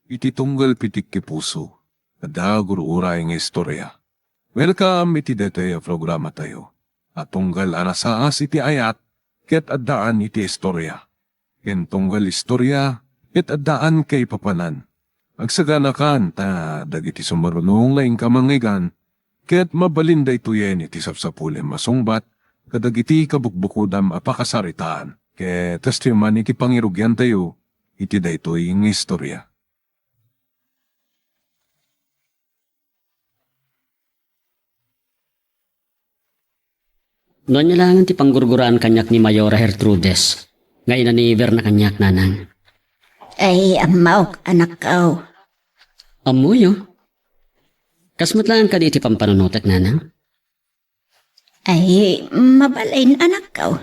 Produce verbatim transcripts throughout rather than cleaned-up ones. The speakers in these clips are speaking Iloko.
iti tunggal pitik ti puso, adda gur-uray nga istorya. Welcome iti daytoy a programatayo a tunggal a nasaas iti ayat ket addaan iti istorya. Ken tunggal istorya ket addaan kaipapanan. Agsaganakan ta dagiti sumarunong nga inka mangngeggan ket mabalin daytoyen iti sapsapulem a sungbat kadagiti kabukbukodam a pakasaritaan. Ket kastoy man iti pangirugiantayo iti daytoy nga istorya. No ania laengen ti panggurguraan kaniak ni Mayora Gertrudes nga ina ni Verna kaniak, nanang. Ay, ammok, anakko. Ammoyo? Kas met laeng kadi iti pampanunotek, nanang? Ay, mabalin, anakko.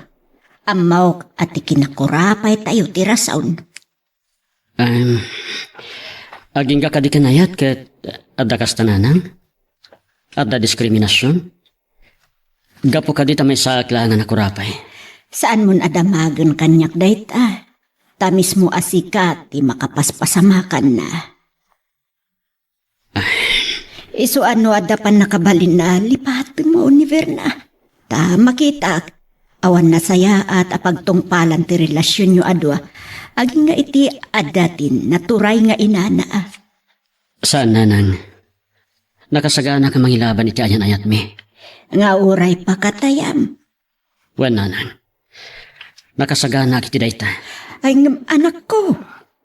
Ammok a ti kinakurapay tayo ti rason. Em, agingga kadi ken ayat ket adda kasta, nanang? Adda diskriminasion? Gapu kadi ta maysaak laeng a nakurapay? Saan mon a damagen kaniak dayta? Ta mismo a sika ti makapaspasamakanna. Isu a no adda pannakabalinna, lipatenmo ni Verna. Ta makitak, awan nasayaat a pagtungpalan ti relasionyo a dua, agingga iti adda ti naturay nga inana. Saan, nanang. Nakasagana nga mangilaban iti ayan-ayatmi. Nga uray pakatayam. Wen, nanang. Nakasaganaak iti dayta. Ay, ngem, anakko.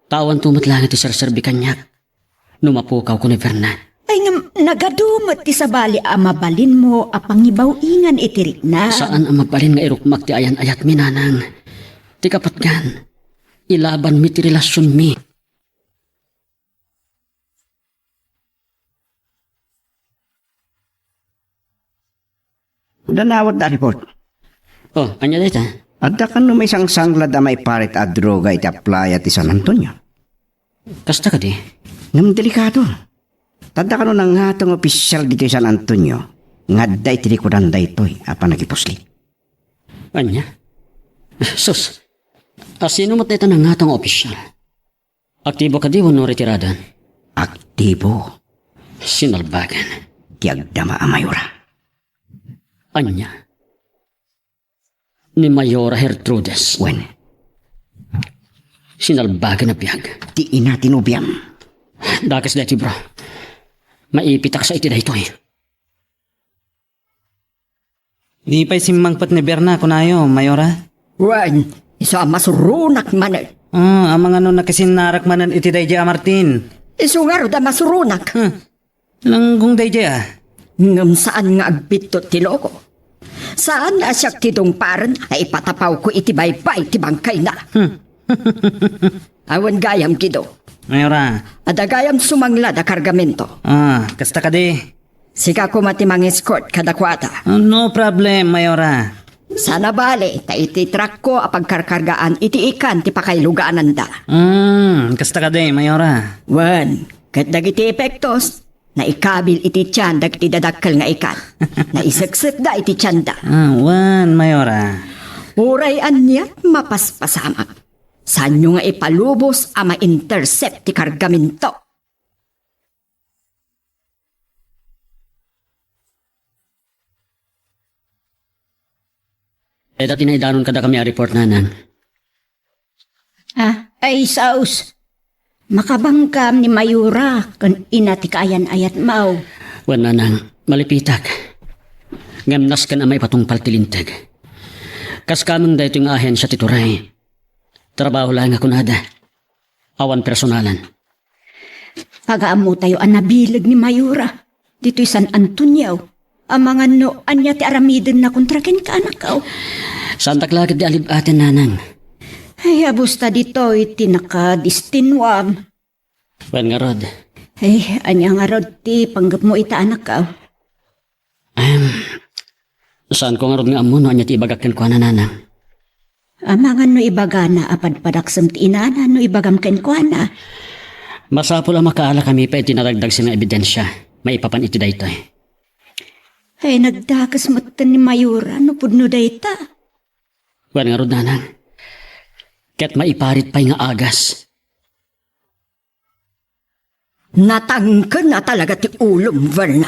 Ta awanto met laeng ti serserbi kaniak no mapukawko ni Verna. Ay, ngem, nagadu met ti sabali a mabalinmo a pangibaw-ingan iti rikna. Saan a mabalin nga irukmak ti ayan-ayatmi, nanang. Ti kapatgan, ilabanmi ti relasionmi. Danawat da report. Oh, ania dayta? Adda kano maisangsangla da maiparit a droga iti playa ti San Antonio? Kasta kadi? Ngem delikado. Ta adda kano nangngato nga opisyal ditoy San Antonio nga adda iti likudan daytoy a panagipuslit. Ania? Sus, a sino met dayta nangngato nga opisyal? Aktibo kadi wenno retiradan? Aktibo. Sinalbagan. Ti agdama a Mayora. Ania? Ni Mayora Gertrudes? Wen. Sinalbagan a biag. Ti ina ti nobiam. Dakes daytoy, bro. Maipitaksa iti daytoy. Di pay simmangpet ni Berna, kunayo, Mayora? Wen, isu a masuronak manen. Ah, amangan no nakisinnarak manen iti daydiay a Martin. Isu ngarud a masuronak. Huh. Langgong daydiay, ah. Ngem saan nga agbittot ti loko. Saan a siak ti dungparen a ipatapawko iti baybay ti bangkayna. Hmm. Awan gayam, Guido. Mayora. Adda gayam sumanglad a kargamento. Ah, kasta kadi. Sika koma ti mang-escort kadakuada. Ah, no problem, Mayora. Saan a bale, ta iti truckko a pagkarkargaan iti ikan ti pakailugananda. Hmm, kasta kadi, Mayora. Wen, ket dagiti epektos, naikabil iti tian dagiti dadakkel nga ikan. Naiseksekda iti tianda. Ah, wen, Mayora. Uray ania, mapaspasamak. Saanyo nga ipalubos a ma-intercept ti kargamento. Dayta ti naidanon kadakami a report, nanang. Ah, ay, saos. Makabangkam ni Mayora ken ina ti kaayan-ayatmo. Wen, nanang, malipitak. Ngem nasken a maipatungpal ti linteg. Kas kameng daytoy nga ahensia ti turay. Trabaho laeng a kunada. Awan personalan. Pagaammotayo a nabileg ni Mayora ditoy San Antonio. Amangan no ania ti aramidenna kontra kenka, anakko. Saantak la ketdi a lib-aten, nanang. Ay, abus ta ditoy ti nakadestinuam. Wen ngarud. Ay, ania ngarud ti panggepmo ita, anakko? Em, saanko ngarud nga ammo no ania ti ibagak kenkuana, nanang. Amangan no ibagana a padpadaksem ti inana no ibagam kenkuana. Masapul a makaalakami pay iti nadagdagsen nga ebidensia maipapan iti daytoy. Ay, nagdakes metten ni Mayora no pudno dayta. Wen ngarud, nanang. Ket maiparit pay nga agas. Natangken a talaga ti ulom, Verna.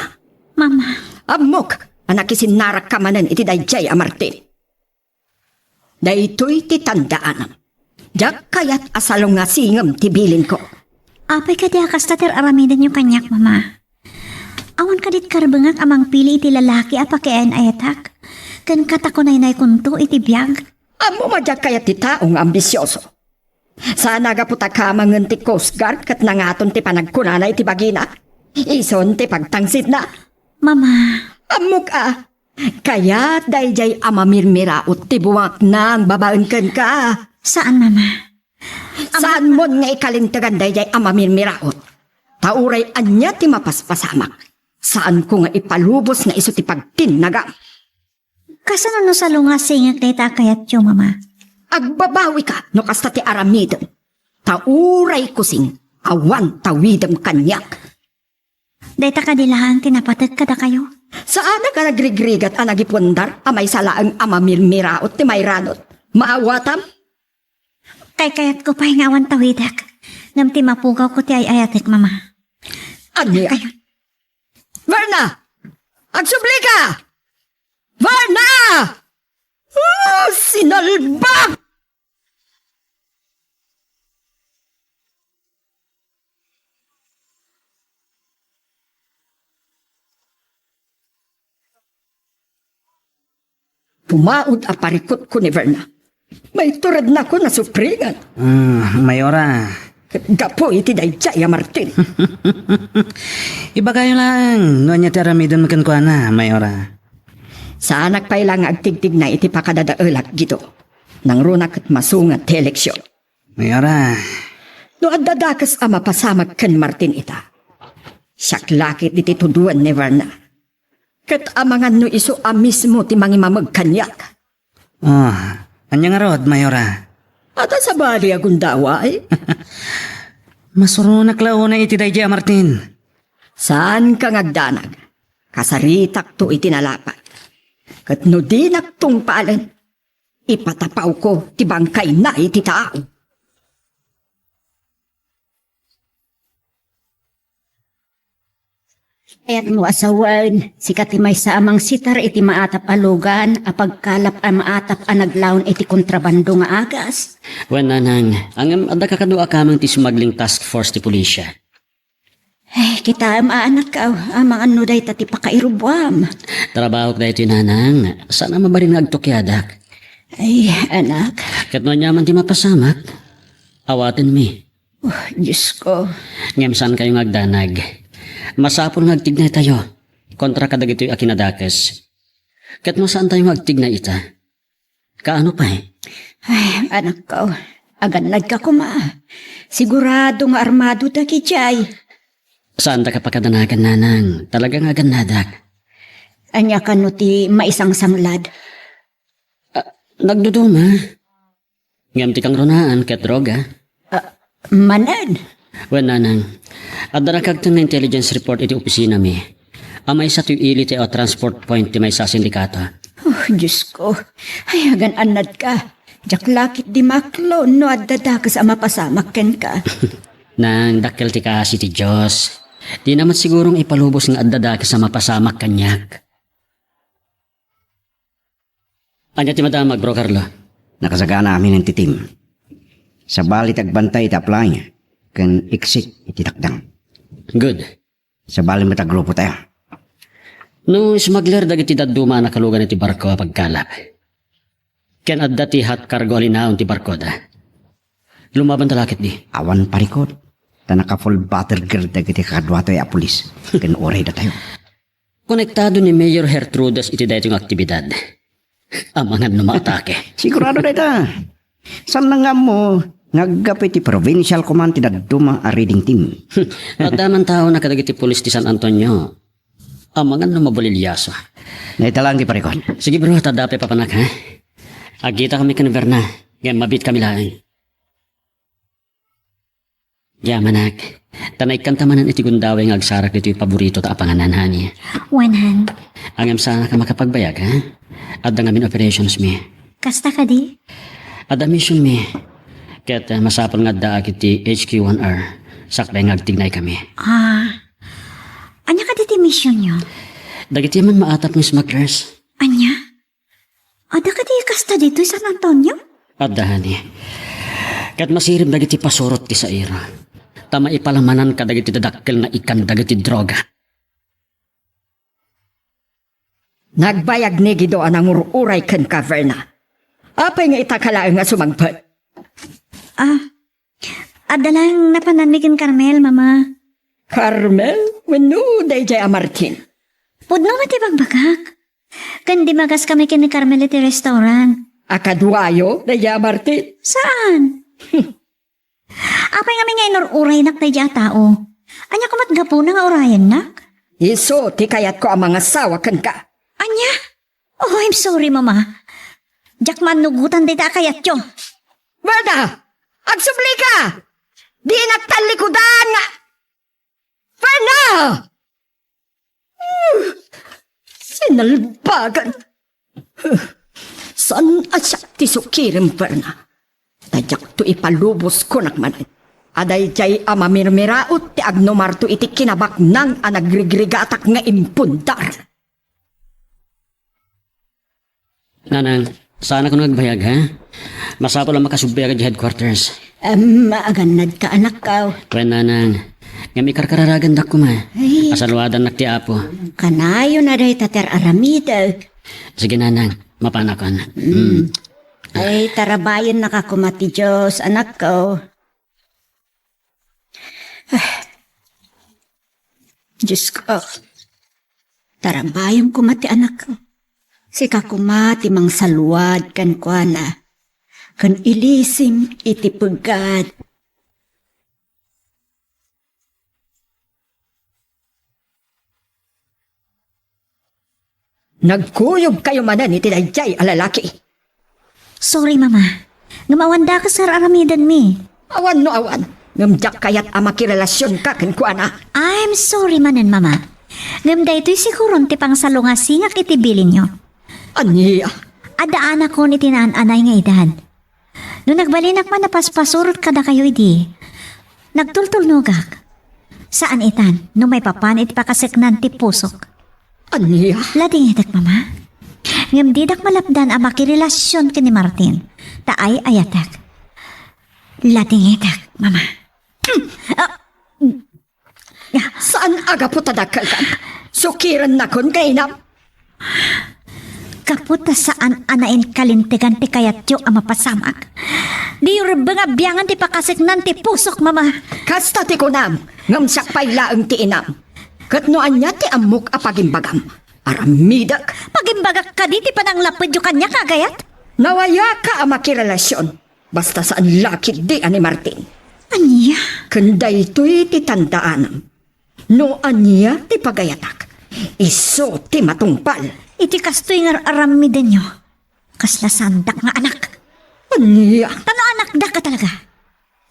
Mama. Ammok a nakisinnarakka manen iti daydiay a Martin. Daytoy ti tandaanam. Diak kayat a salungasingem ti bilinko. Apay kadi a kasta ti ar-aramidenyo kaniak, Mama? Awan kadi ti karbengak a mangpili iti lalaki a pakiayan-ayatak? Ken katakunaynaykonto iti biag? Ammom a diak kayat ti tao nga ambisioso. Saan a gapu ta kamangen ti Coast Guard ket nangaton ti panagkunana iti bagina. Ison ti pagtangsitna. Mama. Ammok a, kayat daydiay a mamirmiraot ti buaknang babaen kenka. Saan, Mama. Saanmon nga ikalintegan daydiay a mamirmiraot. Ta uray ania ti mapaspasamak, saanko nga ipalubos nga isu ti pagtinnagam. Kasano no salungasingek dayta a kayatyo, Mama? Agbabawika no kasta ti aramidem. Ta uray kusing, awan tawidem kaniak. Dayta kadi laeng ti napatek kadakayo? Saanak a nagrigrigat a nagipundar a maysa laeng a mamirmiraot ti mairanod. Maawatam? Kaykayatko pay nga awan tawidek. Ngem ti mapugawko ti ay-ayatek, Mama. Ania? Kayo. Verna! Agsubli ka! Verna! Ah, sinalbag! Pumaod a parikutko ni Verna. Maiturednakon a supringan. Ah, Mayora. Ket gapu iti daydiay a Martin. Ibagayo laeng no ania ti aramidem kenkuana, Mayora. Saanak pay la nga agtigtigna iti pakadadaelak, Guido. Nangruna ket masunga ti eleksion. Mayora. No adda dakes a mapasamak ken Martin ita, siak la ket iti tuduen ni Verna. Ket amangan no isu a mismo ti mangimameg kaniak. Ah, ania ngarud, Mayora? Adda sabali a gundaway? Masuronak la unay iti daydiay a Martin. Saanka nga agdanag. Kasaritakto iti nalapa. Ket no dinak tungpalen, ipatapawko ti bangkayna iti tao. Kayatmo a sawen, sika ti maysa a mangsitar iti maatap a lugan a pagkalap a maatap a naglaon iti kontrabando nga agas. Wen, nanang, ngem adda kakadua kameng ti smuggling task force ti pulisya. Ay, kitaem a anakkaw, amangan no dayta ti pakairubuam. Trabahok daytoy, nanang, saan a mabalin nga agtukiadak. Ay, anak. Ket no ania man ti mapasamak, awatenmi. Oh, Diyos ko. Ngem saankayo nga agdanag. Masapul nga agtignaytayo kontra kadagitoy a kinadakes. Ket no saantayo nga agtignay ita, kaano pay? Ay, anakko, agannadka koma. Sigurado nga armado dagiti ay. Saandaka pakadanagan, nanang. Talaga nga agannadak. Ania kano ti maisangsanglad? Ah, nagduduma. Ngem ti kangrunaan ket droga. Ah, manen? Wen, nanang, adda nakagten nga intelligence report iti opisinami a maysa ti ili ti, ah, transport point ti maysa a sindikato. Oh, Diyos ko. Ay, agan-annad ka. Diak la ketdi maklon no adda dakes a mapasamak kenka. Nang, dakkel ti kaasi ti Dios. Dina met sigurong ipalubos nga adda dakes a mapasamak kaniak. Ania ti madamag, Bro Carlo? Nakasagana amin ti team. Sabali ti agbantay iti apply ken exit iti takdang. Good. Sabali met a grupo tayo. No smuggler dagiti dadduma a nakalugan iti barko a pagkalap, ken adda ti hot cargo a linaon ti barkoda, lumabanta la ketdi. Awan parikot, ta naka-full battle gear dagiti kakaduatoy a pulis ken uray datayo. Konektado ni Mayor Gertrudes iti daytoy nga aktibidad. Amangan no maatake. Sigurado dayta. Saan nga ammo nga aggapu iti provincial command ti dadduma a raiding team. Adda man taona kadagiti pulis ti San Antonio. Amangan no mabaliliaso. Naitalaan ti parikot. Sige, bro, ta adda pay papanak, ha? Agkitakami ken Verna. Ngem mabiitkami laeng. Yamanak. Ta naikkanta manen iti gundaway nga agsarak ditoy paborito ta a panganan, honey. Wen, han. Ngem saanak a makapagbayag, ha? Adda ngamin operations mi. Kasta kadi? Adda mission mi. Ket, ah, masapul nga addaak iti H Q one R. Sakbay nga agtignaykami. Ah, ania kadi ti missionyo? Dagiti man maatap nga smugglers. Ania? Adda kadi kasta ditoy San Antonio? Adda, honey. Ket masirib dagiti pasurot ti saira. Ta maipalamanan kadagiti dadakkel nga ikan dagiti droga. Nagbayag ni Guido a nangur-uray kenka, Verna. Apay nga ita ka laeng nga sumangpet? Ah, adda laeng napananmi ken Carmel, Mama. Carmel? Wenno daydiay a Martin? Pudno met ti bagbagak. Ken dimmagaskami ken ni Carmel iti restaurant. A kaduayo daydiay a Martin? Saan? Apay ngamin nga inur-uraynak daydiay a tao? Ania koma ti gapuna nga urayennak? Isu ti kayatko a mangasawa kenka. Ania? Oh, I'm sorry, Mama. Diak mannugotan dayta a kayatyo. Verna! Agsublika! Dinak tallikudan nga Verna! Hmm, sinalbagan. Saan a siak ti sukirem, Verna. Ta diakto ipalubos, kunak manen. A daydiay a mamirmiraot ti agnumarto iti kinabaknang a nagrigrigatak nga impundar. Nanang, saanak nga agbayag, ha? Masapul a makasubli ka idiay headquarters. Em, agannadka, anakko. Wen, Nanang. Ngem ikarkararagandak koma. Ay. Asaluadannak ti Apo. Kanayon a dayta ti ar-aramidek. Sige, Nanang. Mapanakon. Mm. Mm. Ay, tarabayennaka koma ti Dios, anakko. Ah. Diosko, tarabayem koma ti anakko. Sika koma ti mangsaluad kenkuana, ken ilisim iti peggad. Nagkuyogkayo manen iti daydiay a lalaki. Sorry, Mama. Ngem awan dakes nga ar-aramidenmi. Awan no awan, ngem diak kayat a makirelasionka kenkuana. I'm sorry manen, Mama. Ngem daytoy siguron ti pangsalungasingak iti bilinyo. Ania? Adda anakon iti naan-anay nga edad. No nagbalinak man a paspasurot kadakayo idi, nagtultulnogak. Saan itan no maipapan iti pakaseknan ti pusok. Ania? Ladingitek, Mama. Ngem didak malapdan a makirelasion ken ni Martin, ta ay-ayatek. Ladingitek, Mama. Hmm. Ah, Saan a gapu ta dakkelkan? Sukirennakon nga inam? Gapu ta saan a nainkalintegan ti kayatyo a mapasamak, diyo rebbeng a biangen ti pakaseknan ti pusok, Mama. Kasta ti kunam, ngem siak pay laeng ti inam. Ket no ania ti ammok a pagimbagam, aramidek. Pagimbagak kadi ti pananglapedyo kaniak, agayat? Nawayaka a makirelasion. Basta saan la ketdi a ni Martin. Ania? Ken daytoy ti tandaanam. No ania ti pagayatak, isu ti matungpal. Iti kastoy nga ar-aramidenyo, kasla saandak nga anak. Ania? Ta no anakdak a talaga,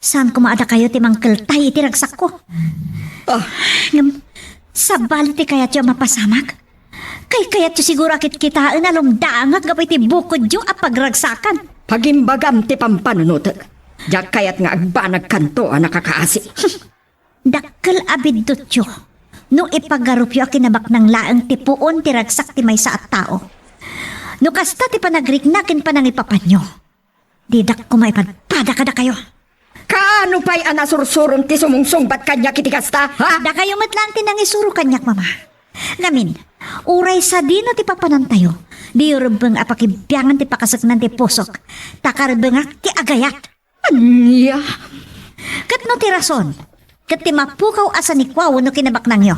saan koma a dakayo ti mangkeltay iti ragsakko. Ah. Ngem, sabali ti kayatyo a mapasamak? Kaykayatyo siguro a kitkitaen a lumdangak gapu iti bukodyo a pagragsakan. Pagimbagam ti pampanunotek. Diak kayat nga agbanagkanto a nakakaasi. Dakkel a biddutyo no ipagarupyo a kinabaknang laeng ti puon ti ragsak ti maysa a tao. No kasta ti panagrikna ken panangipapanyo, didak koma ipadpada kadakayo. Kaano pay a nasursurom ti sumungsungbat kaniak iti kasta, ha? Dakayo met laeng ti nangisuro kaniak, Mama. Ngamin, uray sadino ti papanantayo, diyo rebbeng a pakibiangan ti pakaseknan ti pusok, ta karebbengak ti agayat. Ania? Ket no ti rason, ket ti mapukaw a sanikuaw no kinabaknangyo.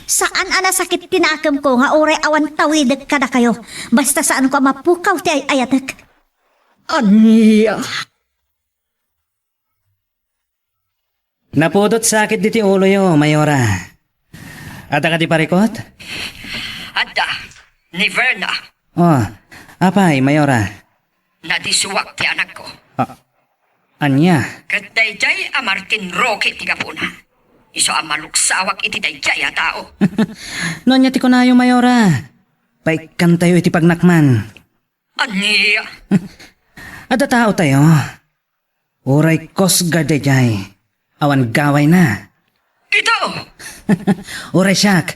Saan a nasakit ti nakemko nga uray awan tawidek kadakayo, basta saanko a mapukaw ti ay-ayatek. Ania? Napudot sakit diti uloyo, Mayora. Adda kadi parikot? Adda, ni Verna. Oh, apay, Mayora? Nadisuak ti anakko. Ah, ania? Ket daydiay a Martin Roque ti gapuna. Isu a maluksawak iti daydiay a tao. No ania ti kunayo, Mayora? Paikkantayo iti pagnakman. Ania? Adda taotayo. Uray Coast Guard daydiay. awan gawayna. Ito! Uray siak,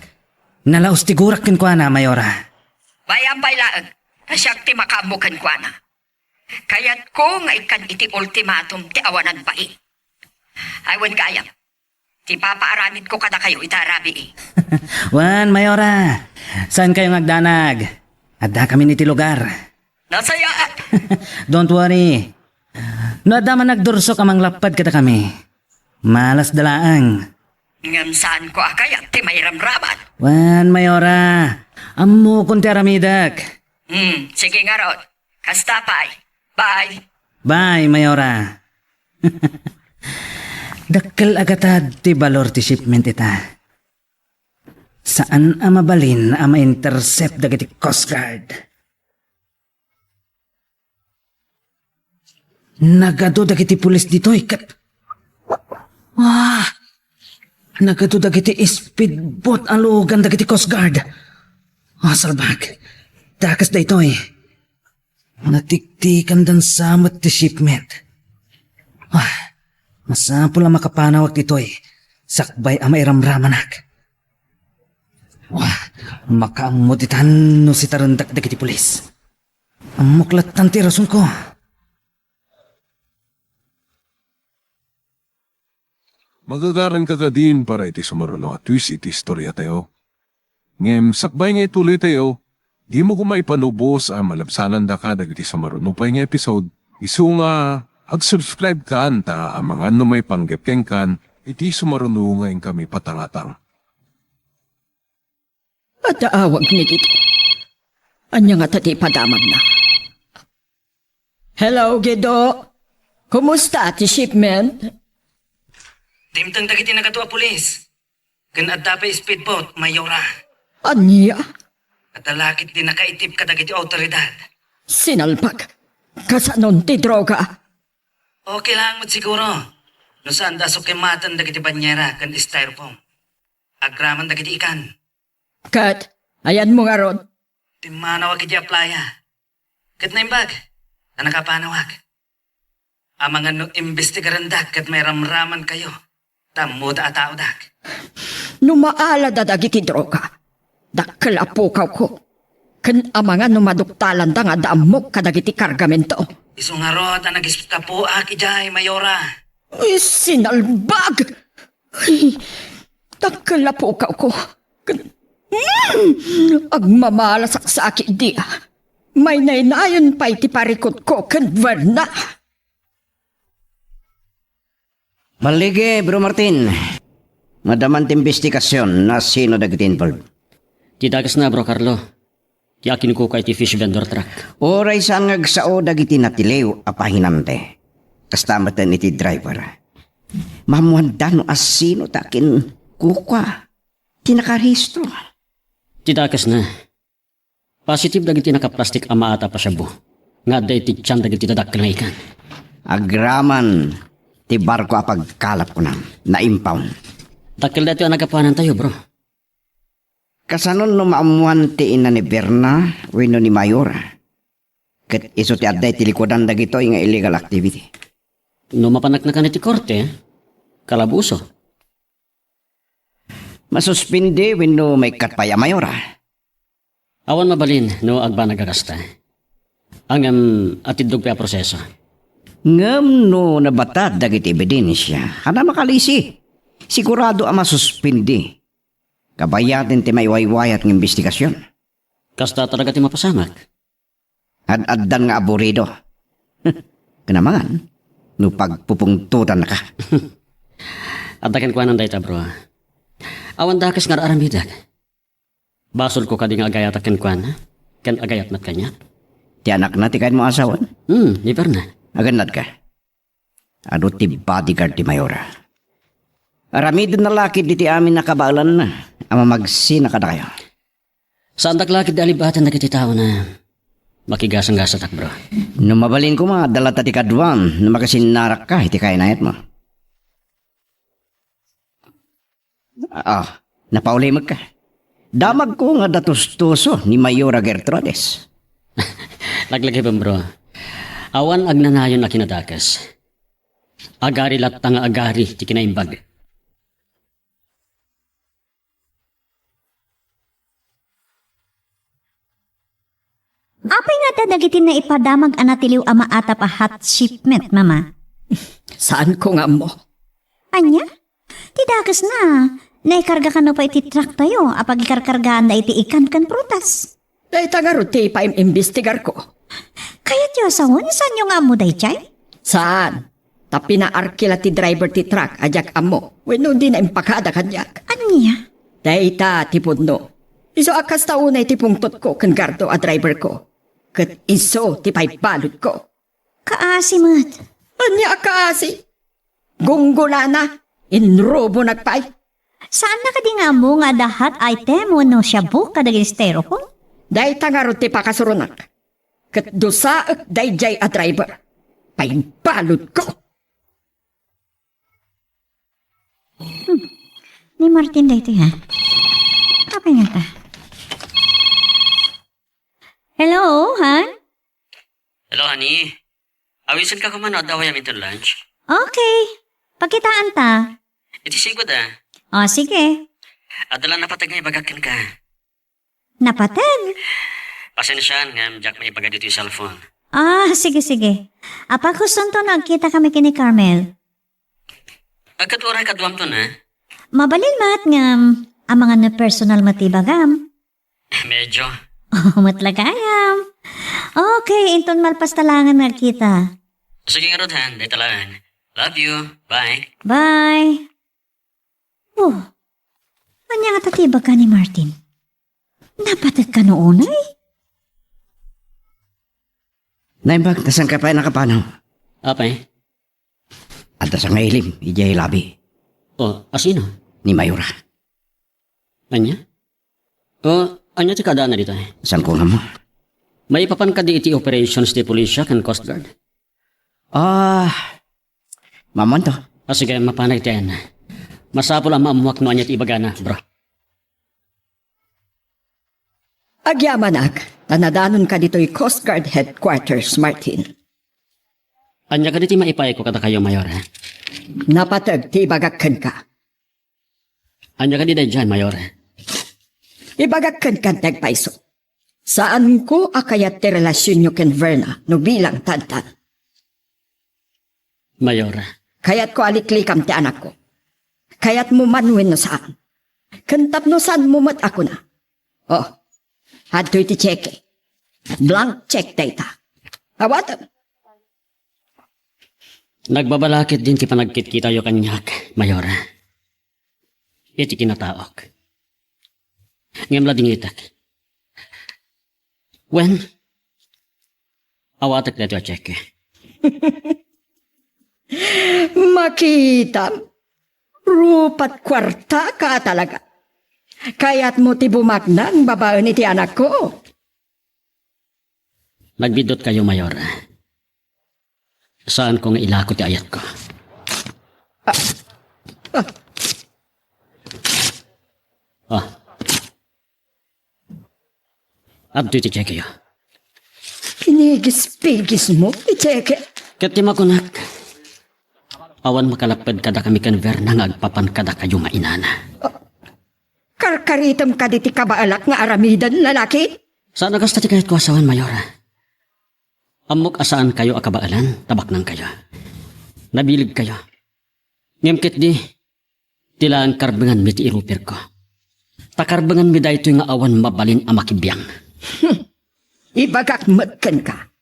nalaus ti gurak kenkuana, Mayora. Bayam pay laeng, ta siak ti makaammo kenkuana. Kayatko nga ikkan iti ultimatum ti awanan bain. Ay, wen gayam, ti papaaramidko kadakayo ita a rabii. Wen, Mayora, saankayo nga agdanag. Addakamin iti lugar. Nasayaat! Don't worry. No adda man nagdursok a manglapped kadakami, malasda laeng. Ngem saanko a kayat ti mairamraman. Wen, Mayora, ammokon ti aramidek. Hmm, sige ngarud. Kasta pay. Bye. Bye, Mayora. Dakkel a gatad ti balor ti shipment ita. Saan a mabalin a ma-intercept dagiti Coast Guard. Nagadu dagiti pulis ditoy ket, ah, nagadu dagiti speedboat a lugan dagiti Coast Guard. Ah, salbag. Dakes daytoy. Natiktikandan sa met ti shipment. Ah, masapul a makapanawak ditoy sakbay a mairamramanak. Ah, makaammo ditan no sitarendak dagiti pulis. Ammok lattan ti rasonko. Magagaranka kadin para iti sumaruno a twist iti istoriatayo. Ngem sakbay nga ituloytayo, dimo koma ipanubos a malabsanandaka dagiti sumaruno pay nga episode, isu nga ag-subscribe kan ta amangan no maipanggep kenkan iti sumaruno nga inkami patangatang. Adda awag ni Guido. Ania ngata ti ipadamagna? Hello, Guido. Kumusta ti shipment? Dimteng dagiti nagadu a pulis. Ken adda pay speedboat, Mayora. Ania? Adda la ketdi nakaitib kadagiti awtoridad. Sinalbag. Kasanon ti droga? Okay lang met siguro. No saanda a sukimaten dagiti banyera ken styrofoam. Agraman dagiti ikan. Ket, ayanmo ngarud? Timmanawak idiay playa. Ket naimbag a nakapanawak. Amangan no imbestigarendak ket mairamramankayo ta ammoda a taodak. No maalada dagiti droga, dakkel a pukawko. Ken amangan no maduktalanda nga adda ammok kadagiti kargamento. Isu ngarud a nagiskapoak idiay, Mayora. Uy, sinalbag! Ay, dakkel a pukawko. Ken, mm, agmamalasak sa aki dia. Mainaynayon pay ti parikutko ken Verna. Balligi, Bro Martin. Madama ti imbestigasion no sino dagiti involved. Ti dakesna, Bro Carlo. Ti akinkuka iti fish vendor truck. Uray saan nga agsao dagiti natiliw a pahinante. Kasta met iti driver. Maammoanda no asino ti akinkuka ti nakarehistro. Ti dakesna, positive dagiti nakaplastik a maata a shabu nga adda iti tian dagiti dadakkel nga ikan. Agraman ti barko a pagkalap kunam, na-impound. Dakkel daytoy a nagapuanantayo, bro. Kasanon no maammoan ti ina ni Berna wenno ni Mayora? Ket isu ti adda iti likudan dagitoy nga illegal activity. No mapaneknekan iti korte, kalabuso. Masuspindi wenno maikkat pay a Mayora? Awan mabalin no agbanag a kasta. Ngem atiddog pay a proseso. Ngem no nabatad dagiti ebidensia, ania makalisi? Sigurado a masuspindi. Kabayaten ti maiwaywayat nga imbestigasion. Kasta talaga ti mapasamak. Ad-addan nga aburido. Ken amangan, no pagpupungtotannaka. Adda kenkuana dayta, bro. Awan dakes nga ar-aramidek. Basolko kadi nga agayatak kenkuana, ken agayat met kaniak. Ti anakna ti kayatmo a asawen? Hmm, ni Berna. Agannadka. Adu ti bodyguard ti Mayora. Aramidenna la ketdi ti amin a kabaelanna a mamagsina kadakayo. Saandak la ketdi a libaten dagiti tao a makigasanggasatak, bro. No mabalin koma, adda latta ti kaduam no makasinnarakka iti kainayatmo. Ah, napaulimekka. Damagko nga adda tustuso ni Mayora Gertrudis. Laglagipen, bro. Awan agnanayon a kinadakes. Agari latta nga agari ti kinaimbag. Apay nga adda dagiti naipadamag a natiliw a maatap a hot shipment, Mama? Saanko nga ammo. Ania? Ti dakesna, naikarga kano pay iti trucktayo a pagikarkargaanda iti ikan ken prutas. Dayta ngarud ti paim-imbestigarko. Kayatyo a sawen, saanyo nga ammo daydiay? Saan? Ta pinaarkila ti driver ti truck a diak ammo wenno dina impakada kaniak. Ania? Dayta ti pudno. Isu a kasta unay ti pungtotko ken Gardo a driverko. Ket isu ti paibaludko. Kaasi met. Ania a kaasi? Gunggolana, inrubonak pay. Saanna kadi nga ammo nga adda hot item wenno shabu kadagiti styrofoam? Dayta ngarud ti pakasuronak. Ket dusaek daydiay a driver. Paibaludko. Hmm. Ni Martin daytoy, ha? Apay ngata? Hello, Han? Hello, honey. Awisenka koma no adda awayaminton lunch. Okay. Pagkitaanta. Iti singko da. O, sige. Adda lang napateg nga ibagak kenka. Napateg? Pasensiaan ngem diak maibaga ditoy cellphone. Ah, sige, sige. Apay, kustonto no agkitakami ken ni Carmel? Agkadua uray kaduamton, eh. Mabalin met ngem, amangan no personal met ti ibagam. Medyo. O, met la gayam. Okay, inton malpas ta laengen nga agkita. Sige ngarud, Han, dayta laeng. Love you. Bye. Bye. Oh, ania ngata ti ibaga ni Martin? Napateg kano unay? Naimbag, ta saanka pay a nakapanaw? Apay? Adda sangailim idiay lobby. O, asino? Ni Mayora. Ania? O, ania ti kaadaanna ditoy? Saanko nga ammo. Maipapan kadi iti operations ti pulisya ken Coast Guard? Ah, maammoanto. Ah, sige, mapanak iti ayanna. Masapul a maammoak no ania ti ibagana, bro. Agyamanak, ta nadanonka ditoy Coast Guard Headquarters, Martin. Ania kadi ti maipayko kadakayo, Mayor, eh? Napateg ti ibagak kenka. Ania kadi daydiay, Mayor? Ibagak kenka ti agpayso. Saanko a kayat ti relasionyo ken Verna no bilang tantan. Mayor. Kayatko a liklikam ti anakko. Kayatmo man wenno saan. Ken tapno saanmo met a kuna. O, adtoy ti cheque. Blank cheque dayta. Awatem. Nagbabala ketdin ti panagkitkitayo kaniak, Mayor. Iti kinataok. Ngem ladingitek. Wen, awatek daytoy a cheque. Makitam, rupat kuartaka talaga. Kayatmo ti bumaknang babaen iti anakko? Nagbiddutkayo, Mayor. Saanko nga ilako ti ayatko. Ah. Ah. Adtoy ti chequeyo. Pinigispigismo ti cheque? Ket ti makunak, awan makalapped kadakami ken Verna nga agpapan kadakayo nga inana. Ah. Karkaritem kadi ti kabaelak nga aramiden, lalaki? Saan a kasta ti kayatko a sawen, Mayor. Ammok a saankayo a kabaelan, ta baknangkayo. Nabilegkayo. Ngem ketdi, ti laeng karbenganmi ti irupirko. Ta karbenganmi daytoy nga awan mabalin a makibiang. Hmm. Ibagak met kenka,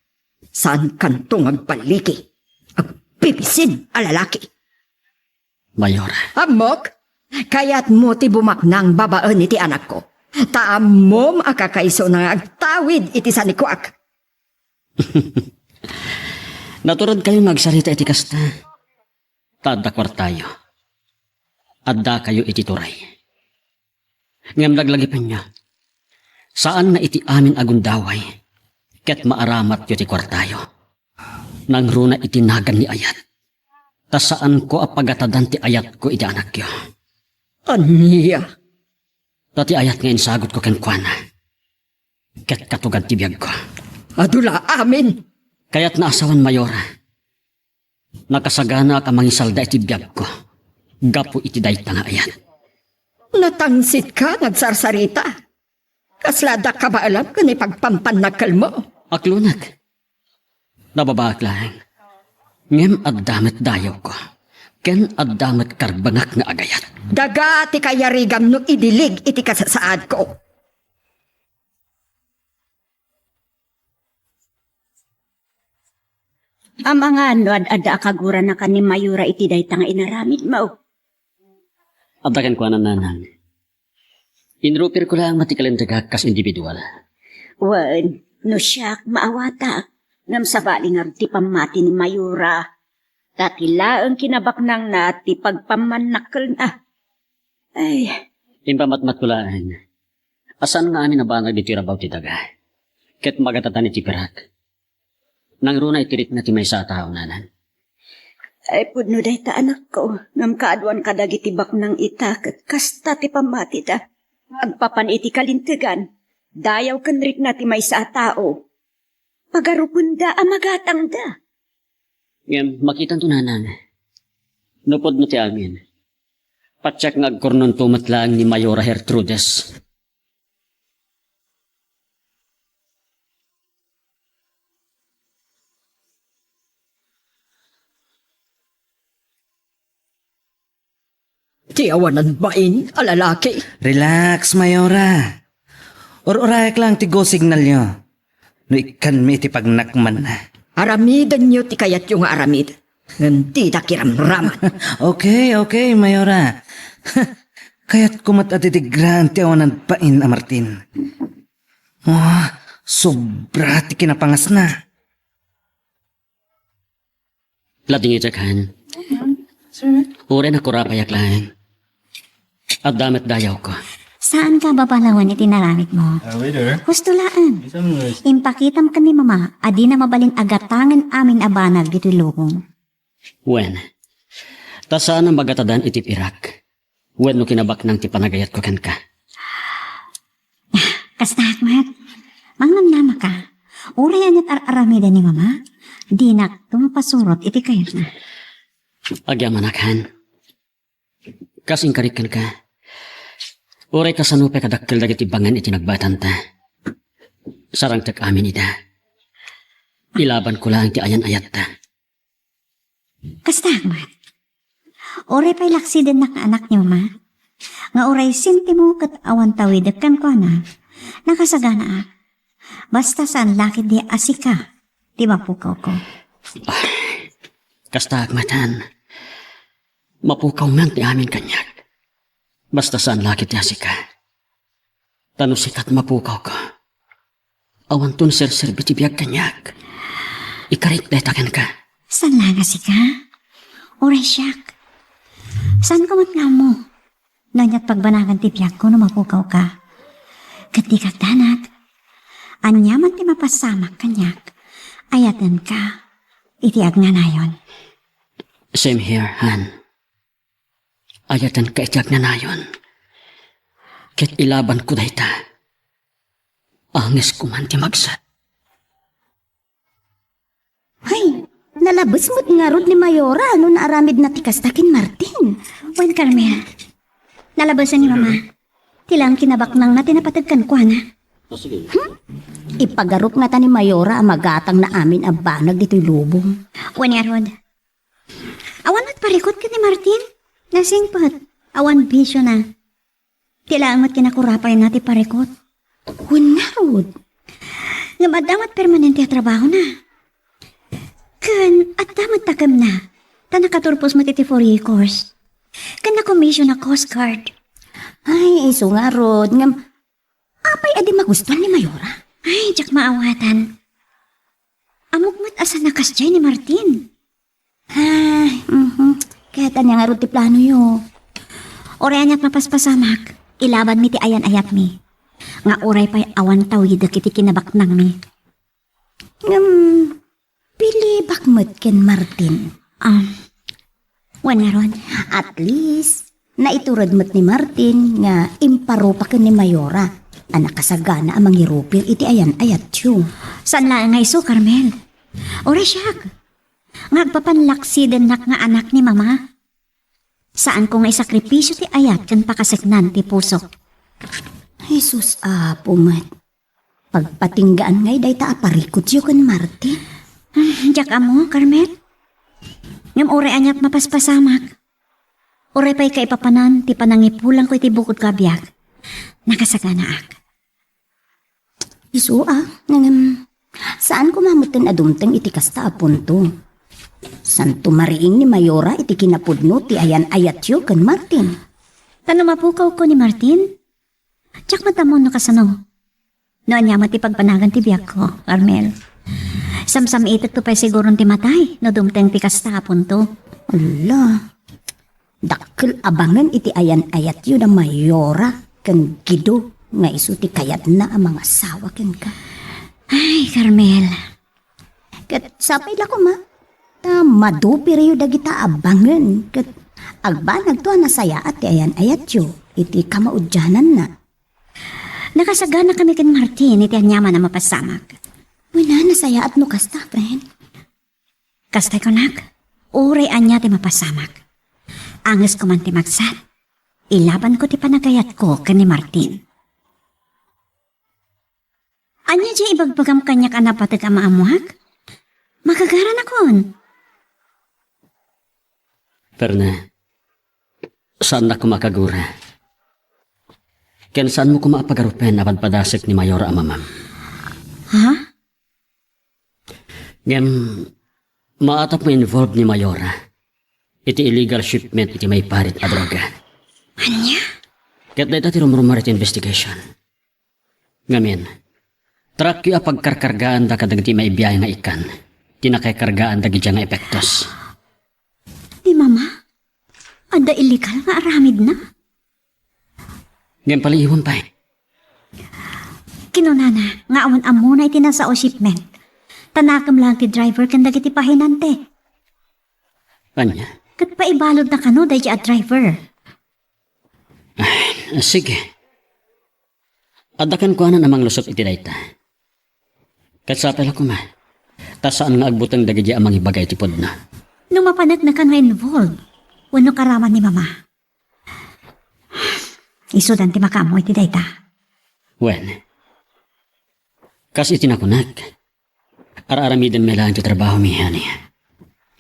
saankanto nga agballigi. Agbibisin a lalaki. Mayor. Ammok, kayatmo ti bumaknang babaen iti anakko. Ta ammom a kakaysona nga agtawid iti sanikuak. Naturedkayo nga agsarita iti kasta. Ta adda kuartayo. Addakayo iti turay. Ngem laglagipenyo, saan nga iti amin a gundaway, ket maaramatyo ti kuartayo. Nangruna iti nagan ni ayat. Ta saanko a pagatadan ti ayatko iti anakyo. Ania? Ta ti ayat nga insagutko kenkuana, ket katugad ti biagko. Adu la amin. Kayatna a sawen, Mayor. Nakasaganaak a mangisalda iti biagko gapu iti dayta nga ayat. Natangsitka nga agsarsarita. Kasla adda kabaelam ken ipagpampannakkelmo. Aklonek. Nababaak laeng. Ngem adda met dayawko. Ken adda met karbengak nga agayat. Daga ti kayarigam no idilig iti kasasaadko. Amangan no ad-adda a kaguranakan ni Mayora iti dayta nga inaramidmo. Adda kenkuana, nanang. Inrupirko laeng met ti kalintegak kas individual. Wen, no siak, maawatak. Ngem sabali ngarud ti pammati ni Mayora. Ta ti laeng kinabaknangna ti pagpammannakkelna. Ay. Impamatmatko laeng a saan nga amin a banag ditoy rabaw ti daga. Ket magatadan iti pirak. Nangruna iti rikna ti maysa a tao, nanang. Ay, pudno dayta, anakko, ngem kaaduan kadagiti baknang ita ket kasta ti pammatida. Agpapan iti kalintegan, dayaw ken rikna ti maysa a tao. Pagarupenda a magatangda. Ngem makitanto, nanang, no pudno ti amin, patiek nga agkurnonto met laeng ni Mayora Gertrudes. Ti awanan bain a lalaki. Relax, Mayora. Ur-urayak lang ti go signalyo. No ikkanmi iti pagnakmanna. Aramidenyo ti kayatyo nga aramid. Ngem dida kiramraman. Okay, okay, Mayora. Kayatko met a didigraan ti awanan bain a Martin. Ah, sobra ti kinapangasna. Ladingitek, han. Sir? Uray nakurapayak laeng. Adda met dayawko. Saanka a babalawen iti inaramidmo. Ah, waiter. Husto laeng. Yes, ma'am. Impakitam ken ni Mama a dina mabalin a gatangen amin a banag ditoy lubong. Wen, ta saan a magatadan iti pirak. Wenno kinabaknang ti panagayatko kenka. Kastaak met. Mangnamnamaka. Uray ania't ar-aramiden ni Mama, dinakto mapasurot iti kayatna. Agyamanak, han. Kas inkarik kenka, uray kasano pay kadakkel dagiti bangen iti nagbaetanta, sarangtek amin ida. Ilabanko laeng ti ayan-ayatta. Kasta met. Uray pay laksidennak nga anak ni Mama, nga uray sentimo ket awan tawidek kenkuana, nakasaganaak. Basta saan la ketdi a sika ti mapukawko. Ay, kastaak met, han. Mapukaw man ti amin kaniak. Basta saan la ketdi a sika. Ta no sika ti mapukawko, awanto a serserbi ti biag kaniak. Ikarik dayta kenka. Saan la nga sika? Uray siak. Saanko met nga ammo no ania't pagbanagan ti biagko no mapukawka. Ket dika agdanag. Ania man ti mapasamak kaniak, ayatenka iti agnanayon. Same here, han. Ayatenka iti agnanayon. Ket ilabanko dayta. Angesko man ti magsat. Hay, nalabes met ngarud ni Mayora no naaramidna ti kasta ken Martin. Wen, Carmel, nalabesen ni Mama. Ti laeng kinabaknangna ti napateg kenkuana. Hmm? Ipagarup ngata ni Mayora a magatangna amin a banag ditoy lubong. Wen ngarud, awan met parikut ken ni Martin. Nasingpet, awan bisiona. Ti laeng met kinakurapayna ti parikut. Wen ngarud. Ngem adda met permanente a trabahona. Ken adda met takemna, ta nakaturpos met iti Fourier course. Ken nakomision a Coast Guard. Ay, isu ngarud. Ngem, apay a di magustuan ni Mayora? Ay, diak maawatan. Ammok met a saan a kasdiay ni Martin. Ay, mhm. Ket ania ngarud ti planoyo? Uray ania't mapaspasamak, ilabanmi ti ayan-ayatmi. Nga uray pay awan tawidek iti kinabaknangmi. Ngem, pilibak met ken Martin. Um, wen ngarud. At least, naitured met ni Martin nga imparupa ken ni Mayora a nakasagana a mangirupir iti ayan-ayatyo. Saan laeng nga isu, Carmel. Uray siak. nga agpapanlaksidennak nga anak ni Mama. Saanko nga isakripisio ti ayat ken pakaseknan ti pusok. Jesus, Apo met. Pagpatinggaan ngay dayta a parikutyo ken Martin. Ah, diak ammo, Carmel. Ngem uray aniat mapaspasamak. Uray pay kaipapanan ti panangipulangko iti bukodko a biag. Nakasaganaak. Isu a, ngem, saan koma metten a dumteng iti kasta a punto. Santo mariing ni Mayora iti kinapudno ti ayan-ayatyo ken Martin. Tano mapukawko ni Martin? Diak met ammo no kasano. No ania met ti pagbanagan ti biagko, Carmel. Samsam-itekto pay siguron ti matay no dumteng ti kasta a punto. Ala, dakkel a bangen iti ayan-ayatyo da Mayora ken Guido nga isu ti kayatna a mangasawa kenka. Ay, Carmel. Ket sapay la koma, ta madupiryo dagita a bangen ket agbanagto a nasayaat ti ayan-ayatyo iti kamaudiananna. Nakasaganakami ken Martin iti aniaman a mapasamak. Wen a, nasayaat no kasta, friend. Kastay kunak, uray ania ti mapasamak. Angesko man ti magsat, ilabanko ti panagayatko ken ni Martin. Ania diay ibagbagam kaniak a napateg a maammoak? Magagaranakon. Ferne, saannak koma a kagura. Ken saanmo koma a pagarupen a padpadasek ni Mayora a mamam. Ha? Ngem, maatap nga involved ni Mayora iti illegal shipment iti maiparit a droga. Ania? Ket dayta ti rumrumar iti investigation. Ngamin, trackyo a pagkarkargaanda kadagiti maibiay nga ikkan ti nakaikargaan dagidiay nga epektos. Ni Mama, adda illegal nga aramidna? Ngem paliiwem pay. Kinunana nga awan ammona iti nasao a shipment. Ta nakem laeng ti driver ken dagiti pahinante. Ania? Ket paibaludna kano daydiay a driver. Ay, sige. Adda kenkuana a manglusot iti dayta. Ket sapay la koma, ta saan nga agbuteng dagidiay a mangibaga iti pudno. No mapaneknekan nga involved, wenno karaman ni Mama, isudan ti makaammo iti dayta. Wen, kas iti nakunak, ar-aramidenmi laeng ti trabahomi, honey.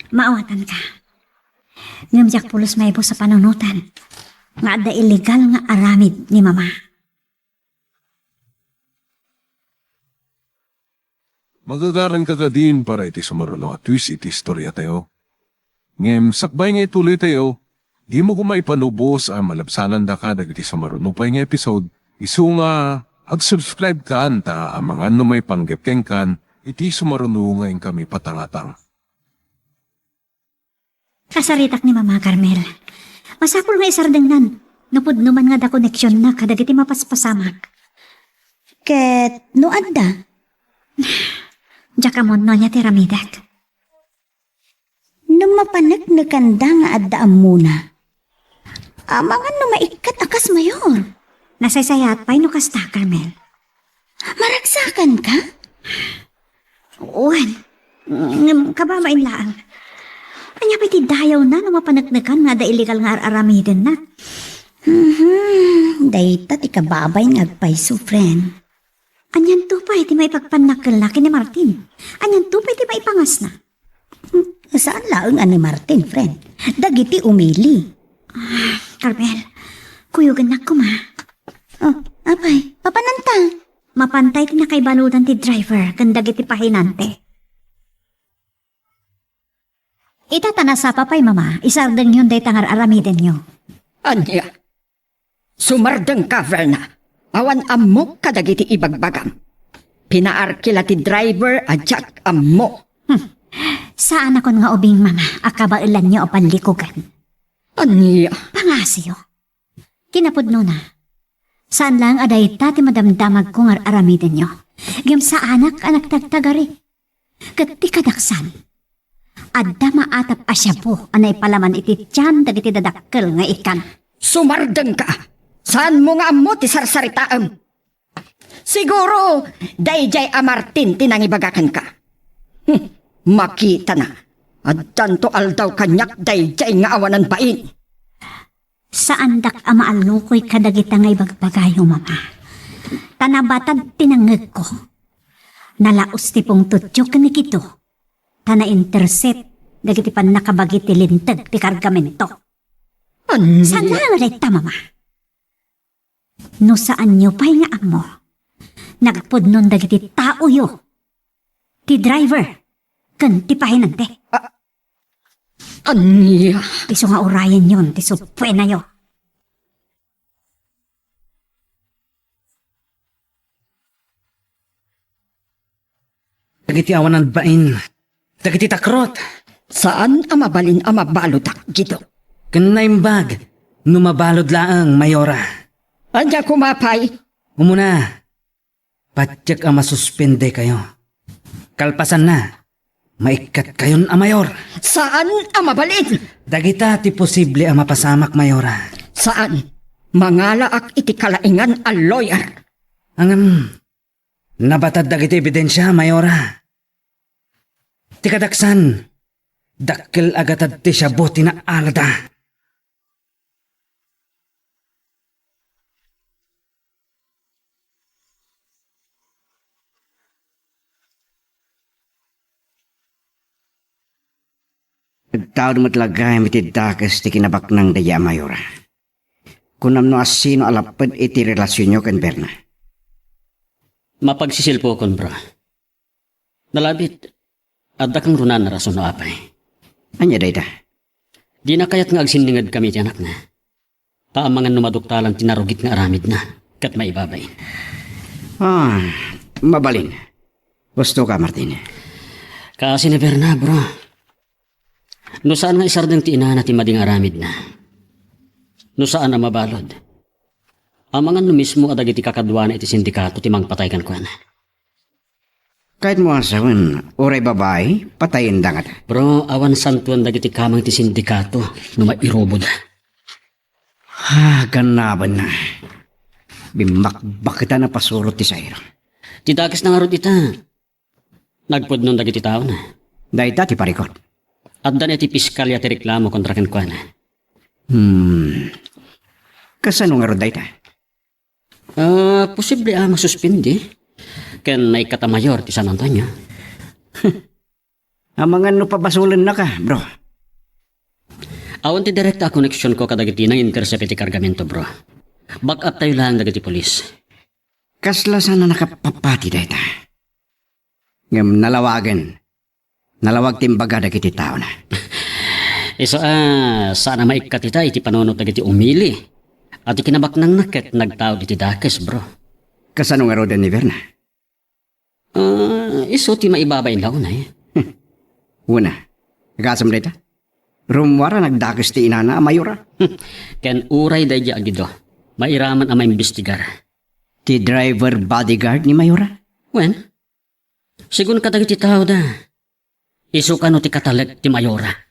Maawatanka. Ngem diak pulos maibus a panunoten nga adda illegal nga aramid ni Mama. Magagaranka kadin para iti sumaruno a twist iti istoriatayo. Ngem sakbay nga ituloytayo, dimo koma ipanubos a malabsanandaka dagiti sumaruno pay nga episode, isu nga ag-subscribekan ta amangan no maipanggep kenkan iti sumaruno nga inkami patangatang. Kasaritak ni Mama, Carmel. Masapul nga isardengnan no pudno man nga adda koneksionna kadagiti mapaspasamak. Ket no adda? Diak ammo no ania ti aramidek. No mapaneknekanda nga adda ammona, amangan no maikkat a kas mayor. Nasaysayaat pay no kasta, Carmel. Maragsakanka? Wen, ngem kababain laeng. Ania pay ti dayawna no mapaneknekan nga adda illegal nga ar-aramidenna? Mhm, dayta ti kababain nga agpayso, friend. Anianto pay ti maipagpannakkelna ken ni Martin? Anianto pay ti maipangasna? Hmm, saan laeng a ni Martin, friend. Dagiti umili. Ah, Carmel, kuyogennak koma. Oh, apay, mapananta? Mapantay ti nakaibaludan ti driver ken dagiti pahinante. Ita ta nasapa pay, Mama, isardengyon dayta nga ar-aramidenyo. Ania? Sumardengka, Verna. Awan ammok kadagiti ibagbagam. Pinaarki la ti driver a diak ammo. Hmm. Saanakon nga ubing, Mama, a kabaelanyo a panlikugan. Ania? Pangasiyo. Kinapudnona, saan laeng a dayta ti madamdamagko nga ar-aramidenyo. Ngem saanak a nagtagtagari. Ket ti kadaksan, adda maatap a shabu a naipalaman iti tian dagiti dadakkel nga ikkan. Sumardengka! Saanmo nga ammo ti sarsaritaem? Siguro, daydiay a Martin ti nangibaga kenka. Hmm, makitana. Addanto aldaw kaniak daydiay nga awanan bain. Saandak a maallukoy kadagita nga ibagbagayo, Mama. Ta nabatad ti nangngegko. Nalaos ti pungtotyo ken ni Guido. Ta na-intercept dagiti pannakabagi ti linteg ti kargamento. Ania? Saan nga dayta, Mama? No saanyo pay nga ammo, nagpudnon dagiti taoyo, ti driver, ken ti pahinante. A-, ania? Isu nga urayenyon ti supuenayo. Dagiti awanan bain, dagiti takrot. Saan a mabalin a mabaludak, Guido. Ken naimbag no mabalud laeng, Mayora. Ania koma pay? Umuna, patiek a masuspendekayo. Kalpasanna, maikkat kayon a mayor. Saan a mabalin? Dagita ti posible a mapasamak, Mayora. Saan? Mangalaak iti kalaingan a lawyer. Ngem, nabatad dagiti ebidensia, Mayora. Ti kadaksan, dakkel a gatad ti shabu ti naalada. Agtaud met la gayam iti dakes ti kinabaknang daydi a Mayora. Kunam no asino a lapped iti relasionyo ken Berna? Mapagsisilpukon, bro. Nalabit, adda kang runan a rason no apay. Ania dayta? Dina kayat nga agsinningedkami iti anakna. Ta amangan no maduktalan ti narugit nga aramidna ket maibabain. Ah, mabalin. Husto ka, Martin. Kaasi ni Berna, bro. No saan nga isardeng ti inana ti madi nga aramidna. No saan a mabalud. Amangan no mismo a dagiti kakaduana iti sindikato ti mangpatay kenkuana. Kayatmo a sawen, uray babai, patayen da ngata. Bro, awan santuan dagiti kamang ti sindikato no mairuboda. Ah, ganabanna. Bimmakbaketan a pasurot ti sairo. Ti dakes na ngarud ita. Nagpudnon dagiti taona. Dayta ti parikot. Adda na iti piskalya ti reklamo kontra kenkuana. Hmm. Kasano ngarud dayta? Ah, posible a masuspindi. Ken maikkat a mayor ti San Antonio. Amangan no pabasolennaka, bro. Awan ti direkta a koneksionko kadagiti nang-intercept iti kargamento, bro. Back up tayo laeng dagiti pulis. Kasla saan a nakapapati dayta. Ngem nalawagen. Nalawag ti imbaga dagiti taona. Isu a, saan a maikkat ita iti panunot dagiti umili. A ti kinabaknangna ket nagtaud iti dakes, bro. Kasano ngaruden ni Berna? Ah, isu ti maibabain la unay. Una, agasem dayta? Rummuar a nagdakes ti inana a Mayora. Ken uray daydi a Guido, mairaman a maimbestigar. Ti driver bodyguard ni Mayora? Wen, sigun kadagiti taoda, isu kano ti katalek ti Mayora?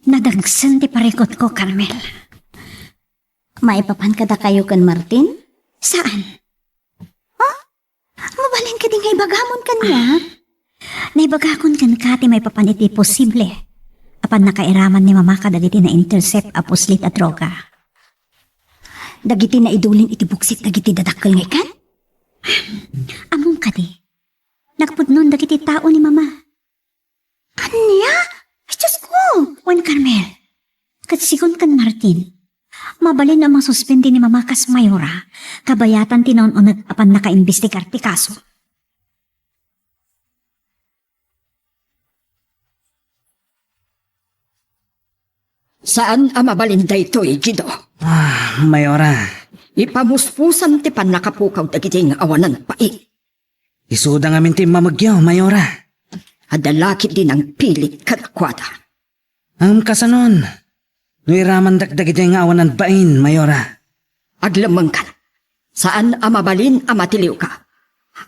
Nadagsen ti parikutko, Carmel. Maipapan kadakayo ken Martin? Saan? Ha? Mabalin kadi nga ibagamon kaniak? Naibagakon kenka ti maipapan iti posible a pannakairaman ni Mama kadagiti na-intercept a puslit a droga. Dagiti naidulin iti buksit dagiti dadakkel nga ikkan? Ammom kadi, nagpudnon dagiti tao ni Mama. Ania? Diosko! Wen Carmel, ket sigun ken Martin, mabalin a masuspindi ni Mama kas Mayora, kabayatan ti naun-uneg a pannakaimbestigar ti kaso. Saan a mabalin daytoy, Guido. Ah, Mayora. Ipamuspusan ti pannakapukaw dagiti nga awanan bain. Isuda ngamin ti immamegyo, Mayora. Adda la ketdi nangpilit kadakuada. Ngem kasanon, no iramandak dagiti nga awanan bain, Mayora? Aglemmengkan. Saan a mabalin a matiliwka.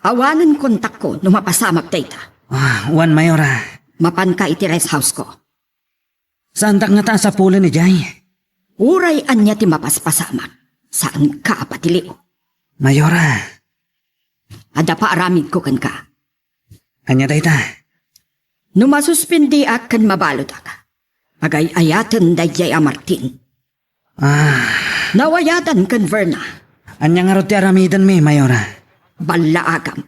Awanen kontakko no mapasamak dayta. Ah, wen, Mayora. Mapanka iti rest house ko. Saandak ngata a sapulen idiay? Uray ania ti mapaspasamak, saanka a patiliw. Mayora. Adda paaramidko kenka. Ania dayta? No masuspendiak ken mabaludak, pagay-ayaten daydiay a Martin. Ah. Nawayadan ken Verna. Ania ngarud ti aramidenmi, Mayora? Ballaagam.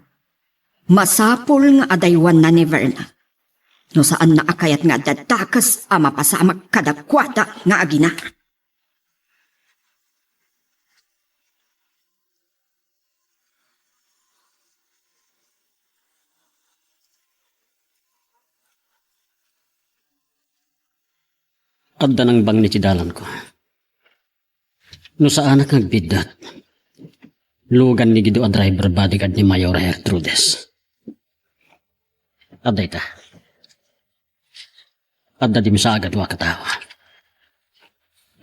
Masapul nga adaywanna ni Verna. No saanna a kayat nga adda dakes a mapasamak kadakuada nga agina. Adda nangbangni ti dalanko. No saanak nga agbiddut, lugan ni Guido a driver bodyguard ni Mayora Gertrudes. Adda ita. Adda dimsa a dua a tattao.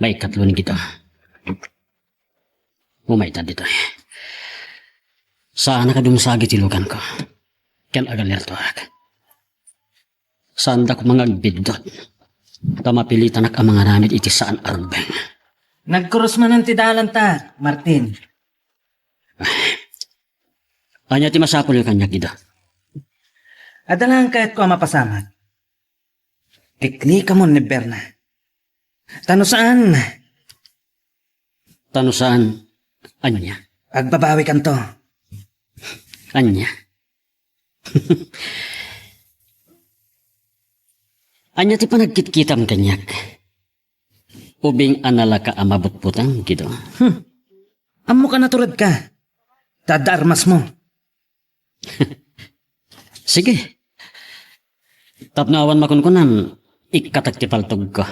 Maikatlo ni Guido. Umayta ditoy. Saanak a dumsag iti luganko. Ken agalertoak. Saandak koma nga agbiddut ta mapilitanak a mangaramid iti saan a rugbeng. Nagkurus manen ti dalanta, Martin. Ania ti masapulyo kaniak, Guido? Adda laeng kayatko a mapasamak. Liklikamon ni Verna. Ta no saan. Ta no saan, ania? Agbabawikanto. Ania? Ania ti panagkitkitam kaniak? Ubing a nalaka a mabutbutang, Guido? Hmm. Ammoka naturedka. Ta adda armasmo. Sige. Tapno awan makunkunam, ikkatak ti paltogko.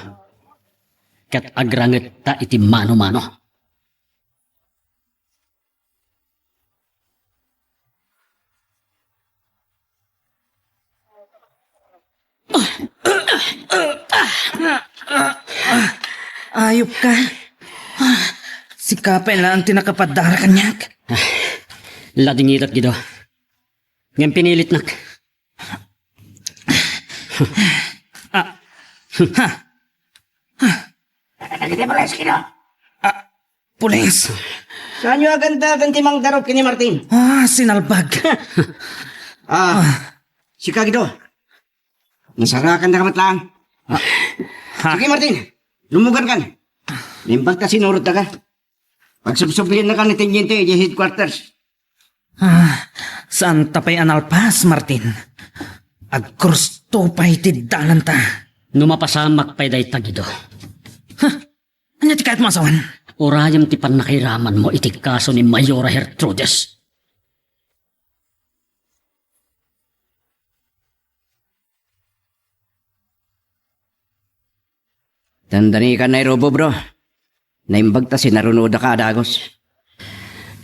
Ket agrangetta iti mano-mano. Ayop ka. Sika pay laeng ti nakapaddara kaniak. Ladingidak, Guido. Ngem pinilitnak. Ah. Ha. Dagiti pulis, Guido. Ah, pulis. Saanyo a gandagan ti mangdarup ken ni Martin? Ah, sinalbag. Ah, sika, Guido. Nasarakandaka met laeng. Ah. Ha? Sige, Martin. Lumugankan. Naimbag ta sinurotdaka. Pagsubsubliennaka ni Teniente idiay headquarters. Ah, saanta pay a nalpas, Martin. Agkurus to pay ti dalanta. No mapasamak pay dayta, Guido. Ha? Ania ti kayatmo a sawen? Urayem ti pannakairamanmo iti kaso ni Mayora Gertrudes. Dandani ka, Nairobo, bro. Naimbag ta sinarunodaka a dagus.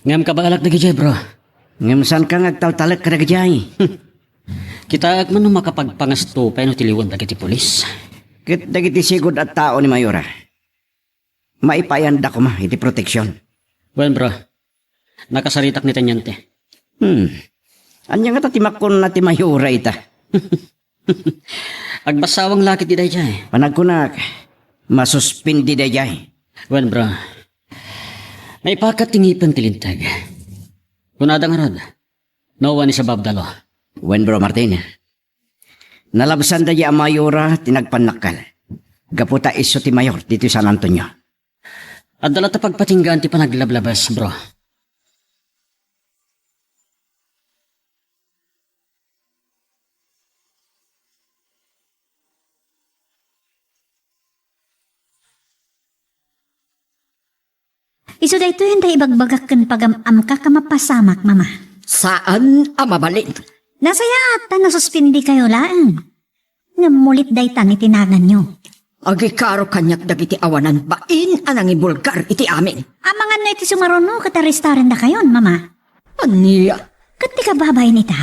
Ngem kabaelak dagidiay, bro. Ngem saanka nga agtaltalek kadagijay? Kitaek man no makapagpangasto pay no tiliwen dagiti pulis. Ket dagiti sigud a tao ni Mayora, maipayanda koma iti proteksion. Wen, bro. Nakasaritak ni Teniente. Hmm. Ania ngata ti makkunna ti Mayora ita? Agbassawang la ketdi daydiay. Panagkunak, masuspendi daydiay. Wen, bro. Naipakat ti ngipen ti linteg. Kunada ngarud, no one is above the law. Wen, bro Martin. Nalabsan daydiay a Mayora ti nagpannakkel. Gapu ta isu ti mayor ditoy San Antonio. Adda latta pagpatinggaan ti panaglablabas, bro. Isu daytoy anda ibagbagak ken pagam-amkak a mapasamak, Mama. Saan a mabalin. Nasayaat ta nasuspendi kayo laeng. Ngem mulit dayta ni ti naganyo. Agikaro kaniak dagiti awanan bain a nangibulgar iti amin. Amangan no iti sumaruno ket arrestarendakayon, Mama. Ania? Ket ti kababain ita,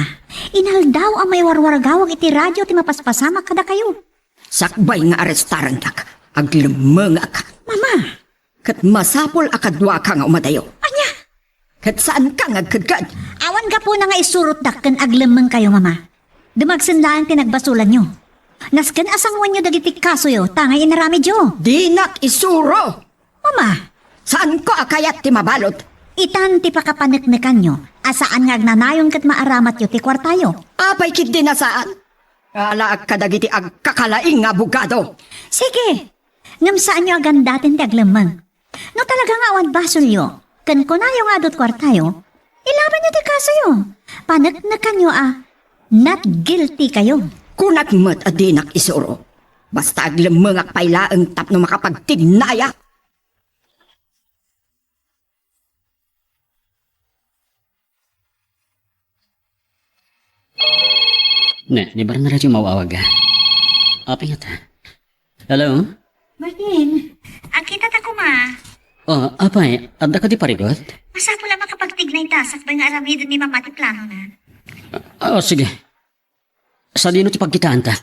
inaldaw a maiwarwaragawag iti radio ti mapaspasamak kadakayo. Sakbay nga arestarendak, aglemmengak. Mama! Ket masapul a kaduaka nga umadayo. Ania? Ket saanka nga agkedked. Awan gapuna nga isurotdak ken aglemmengkayo, Mama. Dumagsen laeng ti nagbasolanyo. Nasken a sanguenyo dagiti kasoyo ta nga inaramidyo. Dinak isuro! Mama! Saanko a kayat ti mabalud. Itan ti pakapaneknekanyo a saan nga agnanayon ket maaramatyo ti kuartayo. Apay ketdi a saan? Alaak kadagiti agkakalaing nga abogado. Sige, ngem saanyo a gandaten ti aglemmeng. No talaga nga awan basolyo, ken kunayo nga adu ti kuartayo, ilabanyo ti kasoyo. Paneknekanyo a not guilty kayo. Kunak met a dinak isuro. Basta aglemmengak pay laeng tapno makapagtignayak. Ne, ni Barna radyo mawawag. Apay ngata? Hello? Martin, agkita ta koma. Oh, apay, adda ka di parigot? Masapul a makapagtignay ta sakbay nga aramiden ni Mama ti planona. Oh, sige. Sadino ti pagkitaan ta?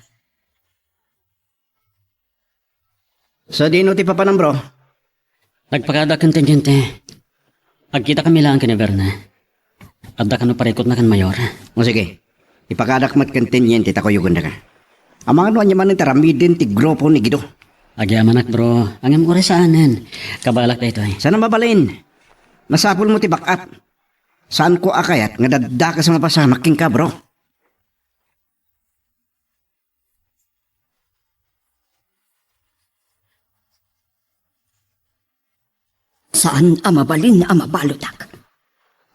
Sadino ti papanam, bro? Nagpakada ken teniente. Agkita kami laeng ken ni Berna. Adda kano parikutna ken Mayor. O sige, ipakadak met ken teniente ta kuyogenda ka. Amangan no ania manen ti aramiden ti grupo ni Guido. Agyamanak, bro. Ngem uray saanen. Kabaelak daytoy. Saan a mabalin. Masapul mo ti backup. Saanko a kayat nga daddakes a mapasamak kenka, bro. Saan a mabalin a mabaludak.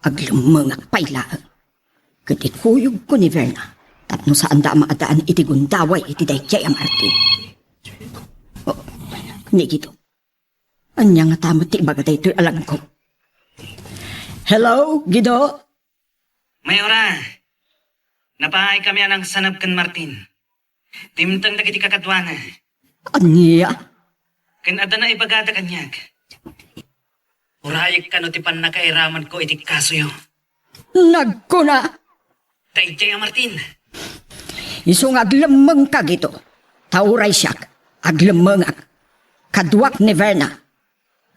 Aglemmengak pay laeng. Ket ikuyogko ni Verna tapno saanda a maadaan iti gundaway iti daydiay a Martin. Oh, ni Guido. Ania ngata met ti ibaga daytoy a laggo? Hello, Guido? Mayora, napaay kami a nangsanab ken Martin. Dimteng dagiti kakaduana. Ania? Ken adda naibagada kaniak. Urayek kano ti pannakairamanko iti kasoyo. Nagkuna, Daydiay a Martin. Isu nga aglemmengka, Guido. Ta uray siak, aglemmengak. Kaduak ni Verna.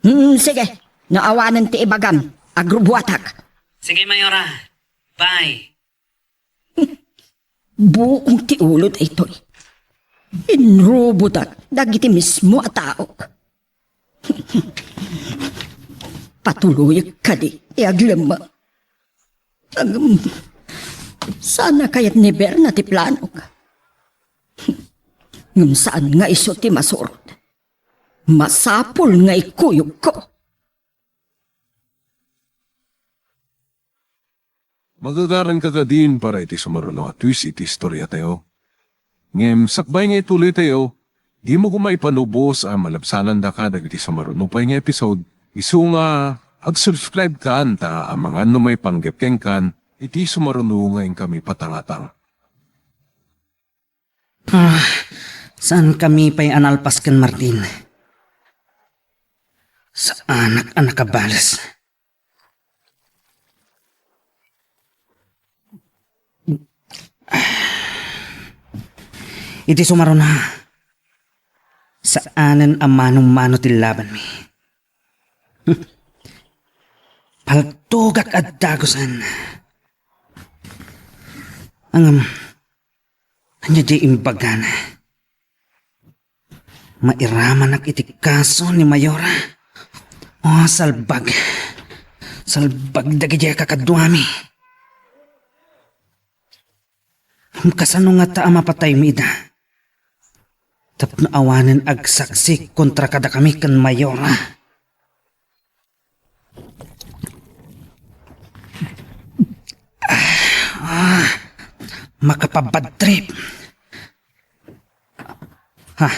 Hmm, sige. No awanen ti ibagam, agrubuatak. Sige, Mayora. Bye. Buong ti ulo daytoy. Inrubodak dagiti mismo a taok. Patuloyek kadi ti aglemmeng. Ngem, saan a kayat ni Berna ti planok. Ngem saan nga isu ti masurot. Masapul nga ikuyogko. Magagaranka kadin para iti sumaruno a twist iti istoriatayo. Ngem sakbay nga ituloytayo, dimo koma ipanubos a malabsanandaka dagiti sumaruno pay nga episode, isu nga ag-subscribe kan ta amangan no maipanggep kenkan iti sumaruno nga inkami patangatang. Ah, saan kami pay a nalpas ken Martin? Saanak a nakabales. Iti sumaruna, saanen a mano-mano ti labanmi. Paltogak a dagusen. Ngem, ania diay imbagana? Mairamanak iti kaso ni Mayora. Oh, salbag. Salbag dagiti kakaduami. Kasano ngata a mapataymi ida? Tapno awanen agsaksi kontra kadakami ken Mayora. Ah, makapabad trip. Ha,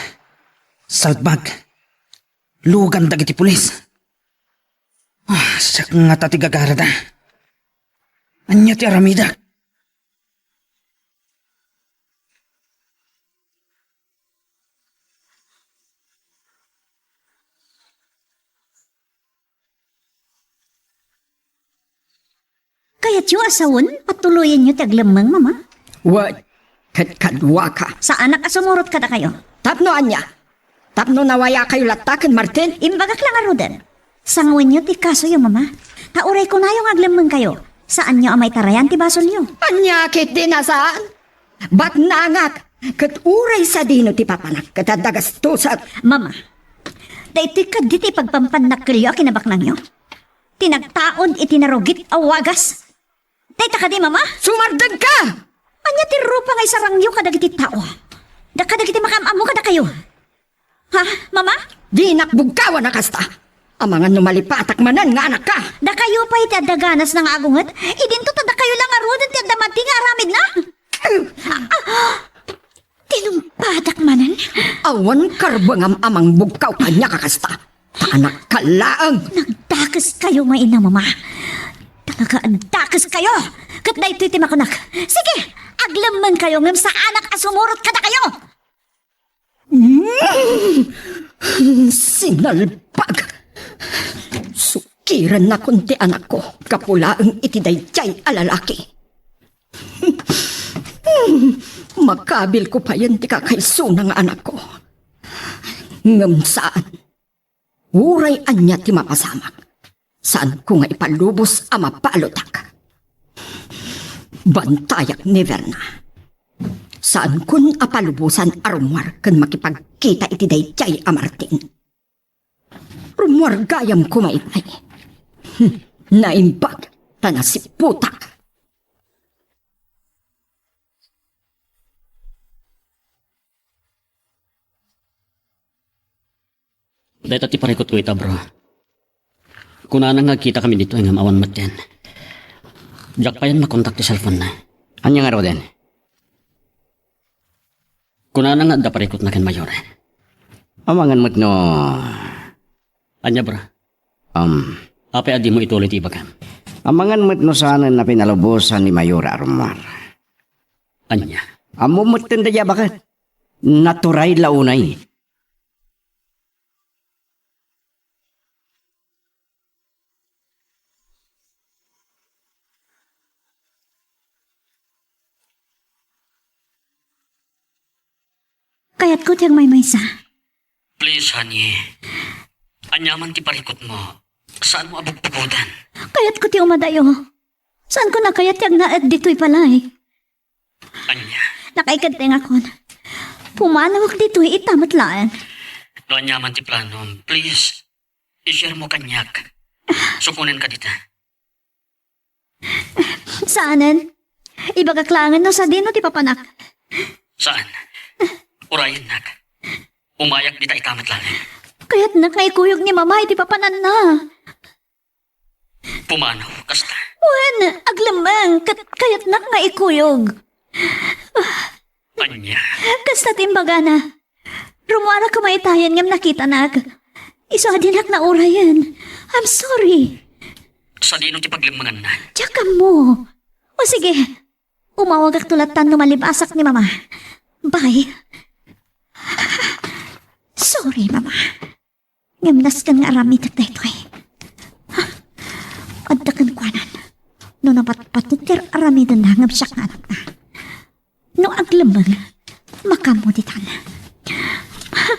salbag. Lugan dagiti pulis. Ah, siak ngata ti gagarada. Ania ti aramida? Kayatyo a sawen, patuloyenyo ti aglemmeng, Mama? Wen, ket kaduaka. Saanak a sumurot kadakayo. Tapno ania? Tapno nawayakayo latta ken Martin? Imbagak la ngaruden. Sangawenyo ti kasoyo, Mama. Ta uray kunayo nga aglemmengkayo, saanyo a maitarayan ti basolyo. Ania ketdi a saan? Baknangak, ket uray sadino ti papanak ket adda gastosek. Mama, daytoy kadi ti pagpampannakkelyo a kinabaknangyo? ti nagtaud iti narugit a wagas. Dayta kadi, Mama? Sumardengka! Ania ti rupa nga isarangyo kadagiti tao? Da kadagiti makaam-ammo kadakayo? Ha, Mama? Dinak bugkawan a kasta. Amangan no malipatak manen nga anakka. Dakayo pay ti adda ganasna nga agunget? Idinto ta dakayo la ngaruden ti adda madi nga aramidna. Tinumpadak manen? Awan karbengam a mangbugkaw kaniak a kasta. Ta anakka laeng. Nagdakeskayo nga ina, Mama. Talaga, agdakeskayo. Ket daytoy ti makunak. Sige, aglemmengkayo ngem saanak a sumurot kadakayo. Mm. Sinalpag! Sukirannakon ti anakko gapu laeng iti daydiay a lalaki. Makabilko payen ti kakaisuna nga anakko. Ngem saan. Uray ania ti mapasamak, saanko nga ipalubos a mabalutak. Bantayak ni Verna. Saankon a palubosan a rummuar ken makipagkita iti daydiay a Martin. Rummuar gayam koma itay. Hmm, naimbag ta nasiputak. Dayta ti parikutko ita, bro. Kunana nga agkitakami ditoy ngem awan metten. Diak payen makontak ti cellphone-na. Ania ngaruden? Kunana nga adda parikutna ken Mayor. Amangan met no... Ania, bro? Um, Apay a dimo ituloy ti ibagam? Amangan met no saanen a pinalubosan ni Mayor a rummuar. Ania? Ammom metten daydiay a baket. Naturay la unay. Kayatko ti agmaymaysa. Please, honey. Aniaman ti parikutmo, saanmo a bugbugodan. Kayatko ti umadayo. Saanko a kayat ti agnaed ditoy balay. Ania? Nakaikeddengakon. Pumanawak ditoy ita met laeng. No aniaman ti planom, please, i-share mo kaniak. Sukonenka dita. Saanen. Ibagak laengen no sadino ti papanak. Saan? Urayennak. Umayak dita ita met laeng. Kayatnak nga ikuyog ni Mama iti papananna. Pumanaw, kasta. Wen, aglemmeng, ket kayatnak nga ikuyog. Ania? Kasta ti imbagana. Rummuarak koma itayen ngem nakitanak. Isu a dinak naurayen. I'm sorry. Sadino ti paglemmenganna? Diak ammo. O sige, umawagakto lattan no malibasak ni Mama. Bye. Sorry, Mama. Ngem nasken nga aramidek daytoy. Ha? Adda kenkuanan. No napatpateg ti ar-aramidenna ngem siak nga anakna. No aglemmeng, makaammo ditan. Ha?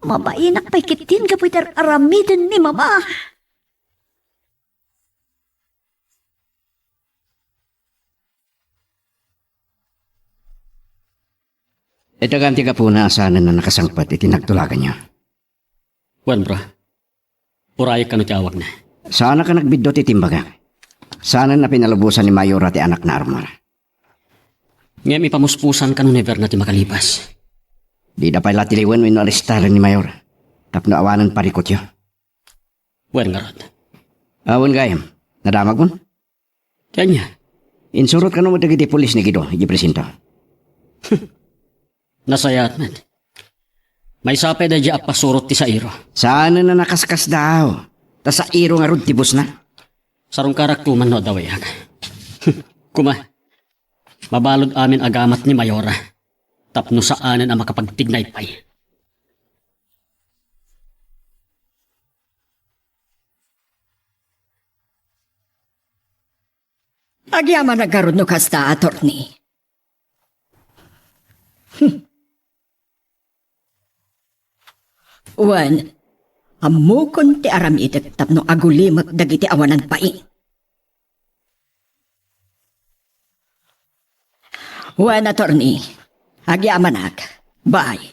Mabainak pay ketdin gapu iti ar-aramiden ni Mama. Itagan ti gapuna a saanen a nakasangpet iti nagtulaganyo. Wen, bro. Urayek kano ti awagna. Saanak a nagbiddut iti imbagak. Saanen a pinalubosan ni Mayora ti anakna a rummuar. Ngem ipamuspusan kano ni Verna ti makalibas. Dida pay la tiliwen wenno arestaren ni Mayor tapno awanen parikutyo. Wen ngarud. Awan gayam. Nadamagmon? Ti ania? Insurot kano met dagiti pulis ni Guido iti presinto. Nasayaat met. Maysa pay daydi a pasurot ti sairo. Saanen a nakaskasdaaw. Ta sairo ngarud ti busna. Sarungkarak koma no adda way-ak. Koma, mabalud amin a gamat ni Mayora tapno saanen a makapagtignay pay. Agyamanak ngarud no kasta, attorney. Wen, ammokon ti aramidek tapno agulimek dagiti awanan bai. Wen, attorney, agyamanak. Bye.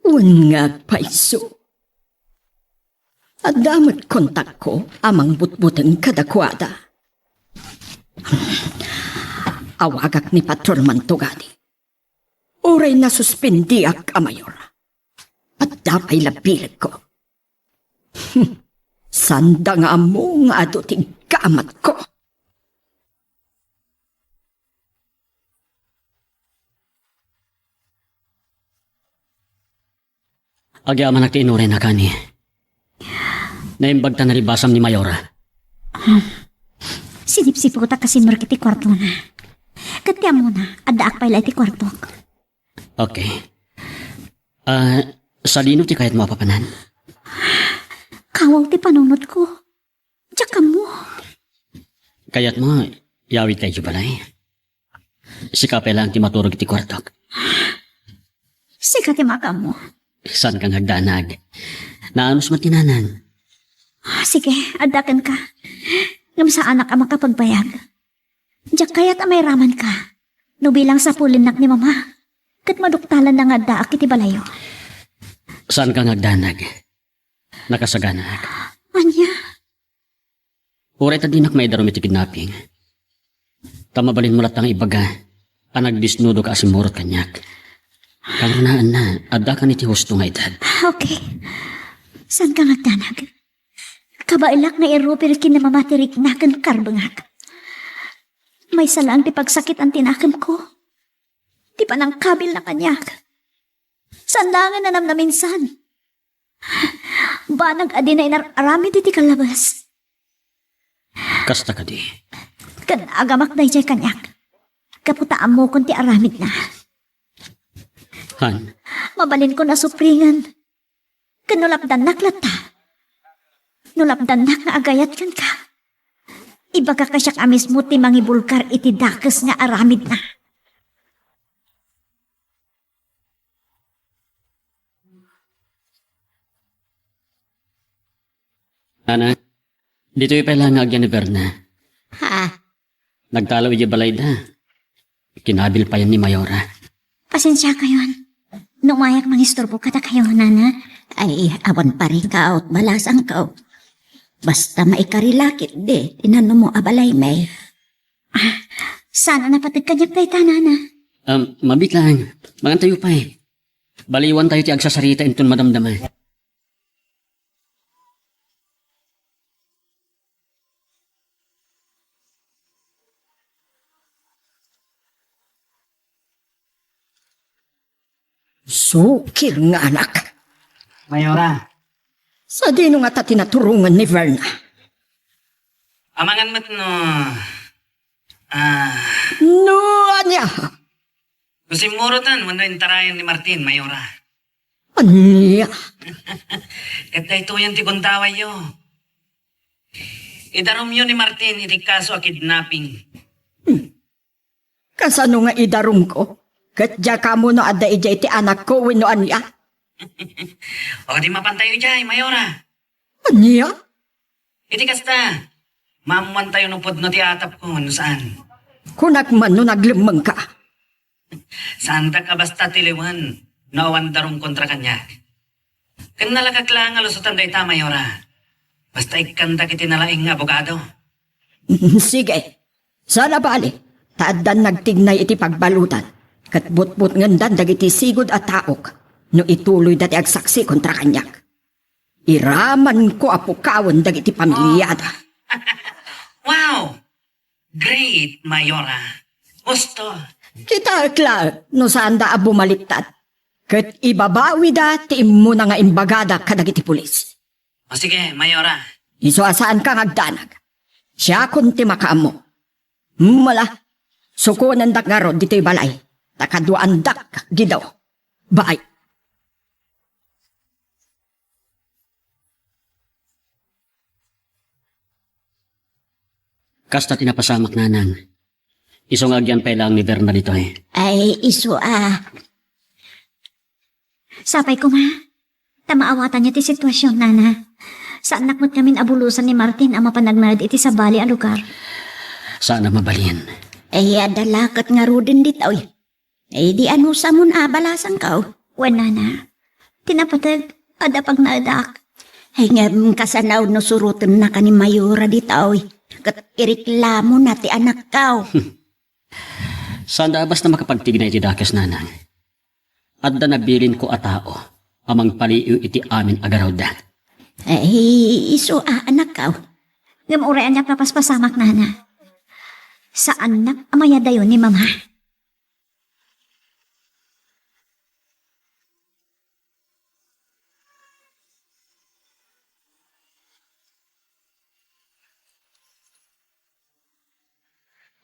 Wen nga agpayso. Adda met kontakko a mangbutbuteng kadakuada. Awagak ni Patrolman tungadi. Uray nasuspendiak a mayor, adda pay la bilegko. Sanda nga ammo nga adu ti gamatko. Agyamanak ti inuray na kani. Naimbag ta naribasam ni Mayora. Sinipsiputak a simrek iti kuartona. Ket ti ammona, addaak pay la iti kuartok. Okay. Ah, sadino ti kayatmo a papanan? Kawaw ti panunotko. Diak ammo. Kayatmo, yawidka idiay balay. Sika pay laeng ti maturog iti kuartok. Sika ti makaammo. Saanka nga agdanag. Naanus met ti nanang. Sige, adda kenka. Ngem saanak a makapagbayag. Diak kayat a mairamanka. No bilang sapulennak ni Mama, ket maduktalanna nga addaak iti balayo. Saanka nga agdanag. Nakasaganaak. Ania? Uray ta dinak maidarum iti kidnapping, ta mabalinmo latta nga ibaga a nagdesnudoka a simmurot kaniak. Kangrunaan na, addakan iti husto nga edad. Okay. Saanka nga agdanag. Kabaelak nga irupil ken ni Mama ti rikna ken karbengak. Maysa laeng ti pagsakitan ti nakemko. Ti panangkabilna kaniak. Saan laengen a namnaminsan. Banag a dina inar-aramid iti kallabes. Kasta kadi? Ken agamak daydiay kaniak. Gapu ta ammokon ti aramidna. Han. Mabalinkon a supringen. Ken no lapdannak latta. No lapdannak nga agayat kenka. Ibagak a siak a mismo ti mangibulgar iti dakes nga aramidna. Ana, ditoy pay la nga agyan ni Verna. Ha? Nagtalaw idiay balayda. Kinabil payen ni Mayora. Pasensiakayon. No umayak mangisturbo kadakayo, nana. Ay, awan parikaw, balasangko. Basta maikari la ketdi, ti nanumo a balay, may. Ah, saan a napateg kaniak dayta, nana? Um, mabiit lang. Mangantayo pay. Baliwantayo ti agsasarita inton madamdama. Sukir nga anak. Mayora. Sadino ngata ti naturongen ni Verna? Amangan met no, ah. No ania? No simmuroten wenno intarayen ni Martin, Mayora. Ania? Ket daytoyen ti gundawayyo. Idarumyo ni Martin iti kaso a kidnapping. Hmm. Kasano nga idarumko? Ket diak ammo no adda idiay ti anakko wenno ania? O, di mapantayo idiay, Mayora. Ania? Iti kasta, maammoantayo no pudno ti atapko wenno saan. Kunak man no naglemmengka. Saandak a basta tiliwen no awan darum kontra kaniak. Ken nalagak laeng a lusotan dayta, Mayora. Basta ikkandak iti nalaing nga abogado. Sige. Saan a bale, ta addan nagtignay iti pagbaludan, ket butbutngendan dagiti sigud a taok no ituloyda ti agsaksi kontra kaniak. Iramanko a pukawen dagiti pamiliada. Wow! Great, Mayora. Husto. Kitaek laeng no saanda a bumaliktad, ket ibabawida ti immuna nga imbagada kadagiti pulis. O sige, Mayora. Isu a saanka nga agdanag. Siakon ti makaammo. Mala, sukonendak ngarud ditoy balay, ta kaduaandak, Gido. Bye. Kasta ti napasamak, nanang. Isu nga agyan pay laeng ni Verna ditoy. Ay, isu a. Sapay koma. Ta maawatanyo ti situasion, nana. Saannak met ngamin a bulosan ni Martin a mapan agnaed iti sabali a lugar. Saan a mabalin. Ay, adda la ket ngaruden ditoy. Ay, di anusamon a balasangko. Wen, nana. Ti napateg, adda pagnaedak. Ay, ngem kasano no surotennaka ni Mayora ditoy, ket ireklamona ti anakko? Saan da a basta makapagtigna iti dakes, nanang. Adda nabilinko a tao a mangpaliiw iti amin a garudda. Ay, isu a, anakko. Ngem uray ania papaspasamak, nana. Saannak a mayadayo ni mama.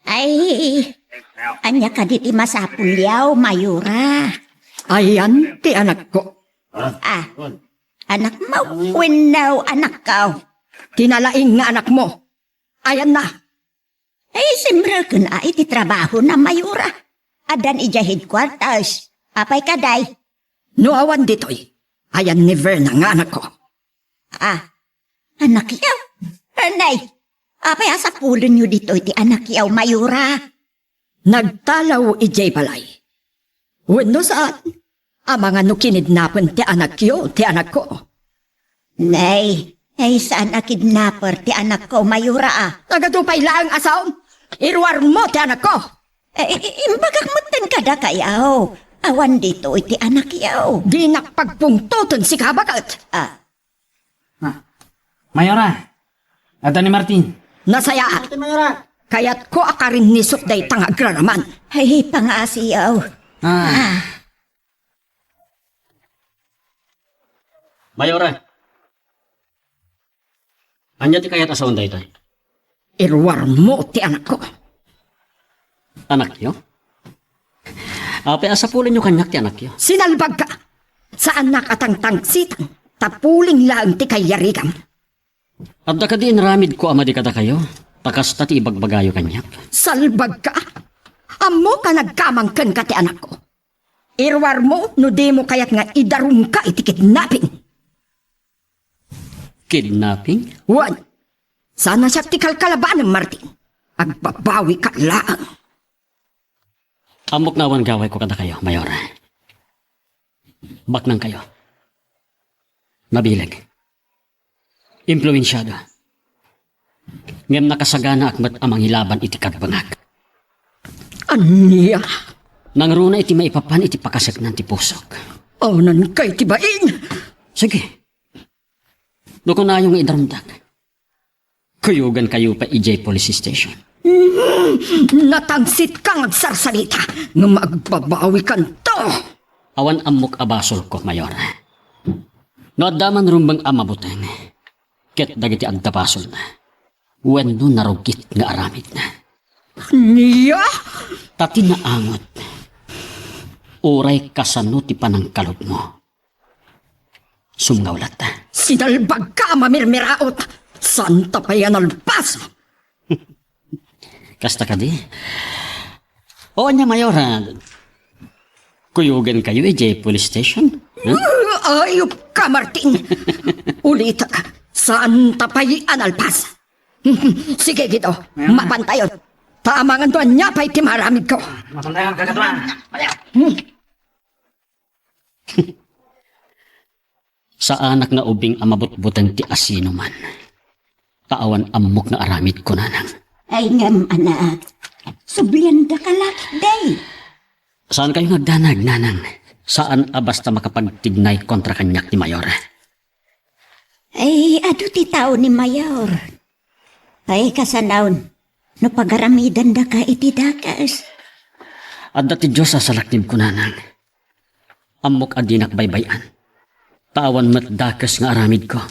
Ay, ania kadi ti masapulyo, Mayora? Ayan ti anakko. Ah, anakmo wenno anakko? Ti nalaing nga anakmo. Ayanna. Ay, simreken a iti trabahona, Mayora. Addan idiay headquarters. Apay kadi? No awan ditoy, ayan ni Verna nga anakko. Ah, anakyo? Anay, apay a sapulenyo ditoy ti anakyo, Mayora? Nagtalaw idiay balay. Wenno saan, amangan no kinidnapen ti anakyo, ti anakko. Nay, ay, saan a kidnapper ti anakko, Mayora, a. Nagadu pay laeng a saom. Iruarmo ti anakko. Eh, i-, i-, imbagak metten kadakayo. Awan ditoy ti anakyo. Dinak pagpungtoten, sika baket. Ah. Ah. Mayora, adda ni Martin. Nasayaat. Ate Mayora. Kayatko a karinnisok dayta nga agraraman. Ay, pangaasiyo. Ah. Ah. Mayora. Ania ti kayat a saon daytoy? Iruarmo ti anakko. Anakyo? Apay a sapulenyo kaniak ti anakyo? Sinalbagka. Saannak a tangtangsitan. Tapuling laeng ti kayyarigam. Adda kadi inaramidko a madi kadakayo, ta kasta ti ibagbagayo kaniak? Salbagka. Ammok a nagkamang kenka ti anakko. Iruarmo no dimo kayat nga idarumka iti kidnapping. Kidnapping? Wen, saan a siak ti kalkalabanem, Martin. Agbabawika laeng. Ammok nga awan gawayko kadakayo, Mayor. Baknangkayo. Nabileg. Impluensiado. Ngem nakasaganaak met a mangilaban iti kabbengak. Ania? Nangruna iti maipapan iti pakaseknan ti pusok. Awnanka iti bain! Sige. No kunayo nga idarumdak, kuyogankayo pay idiay police station. Mm, natangsitka nga agsarsalita, ngem agbabawikanto. Awan ammok a basolko, Mayor. No adda man rumbeng a mabuteng, ket dagiti adda basolna, wenno narugit nga aramidna. Nia? Ta ti naangot, uray kasano ti panangkalubmo, sumngaw latta. Sinalbagka a mamirmiraot, santa pay a nalpas. Kasta kadi? O, ania, Mayor, a, kuyogankayo idiay police station? Hmm? Ayupka, Martin! Ulitek, santa pay a nalpas. Sige, Guido, mapantayon. Ta amangan no ania pay ti maaramidko. Mapantayon, kagatuan. Hmm. Saanak nga ubing a mabutbuteng ti asinoman. Ta awan ammok nga aramidko, nanang. Ay ngem, anak, subliandaka la ketdi. Saankayo nga agdanag, nanang. Saan a basta makapagtignay kontra kaniak ni Mayor. Ay, adu ti tao ni Mayor. Ay, kasanaon, no pagaramidandaka iti dakes. Adda ti Dios a salaknibko, nanang. Ammok a dinak baybay-an. Ta awan met dakes nga aramidko.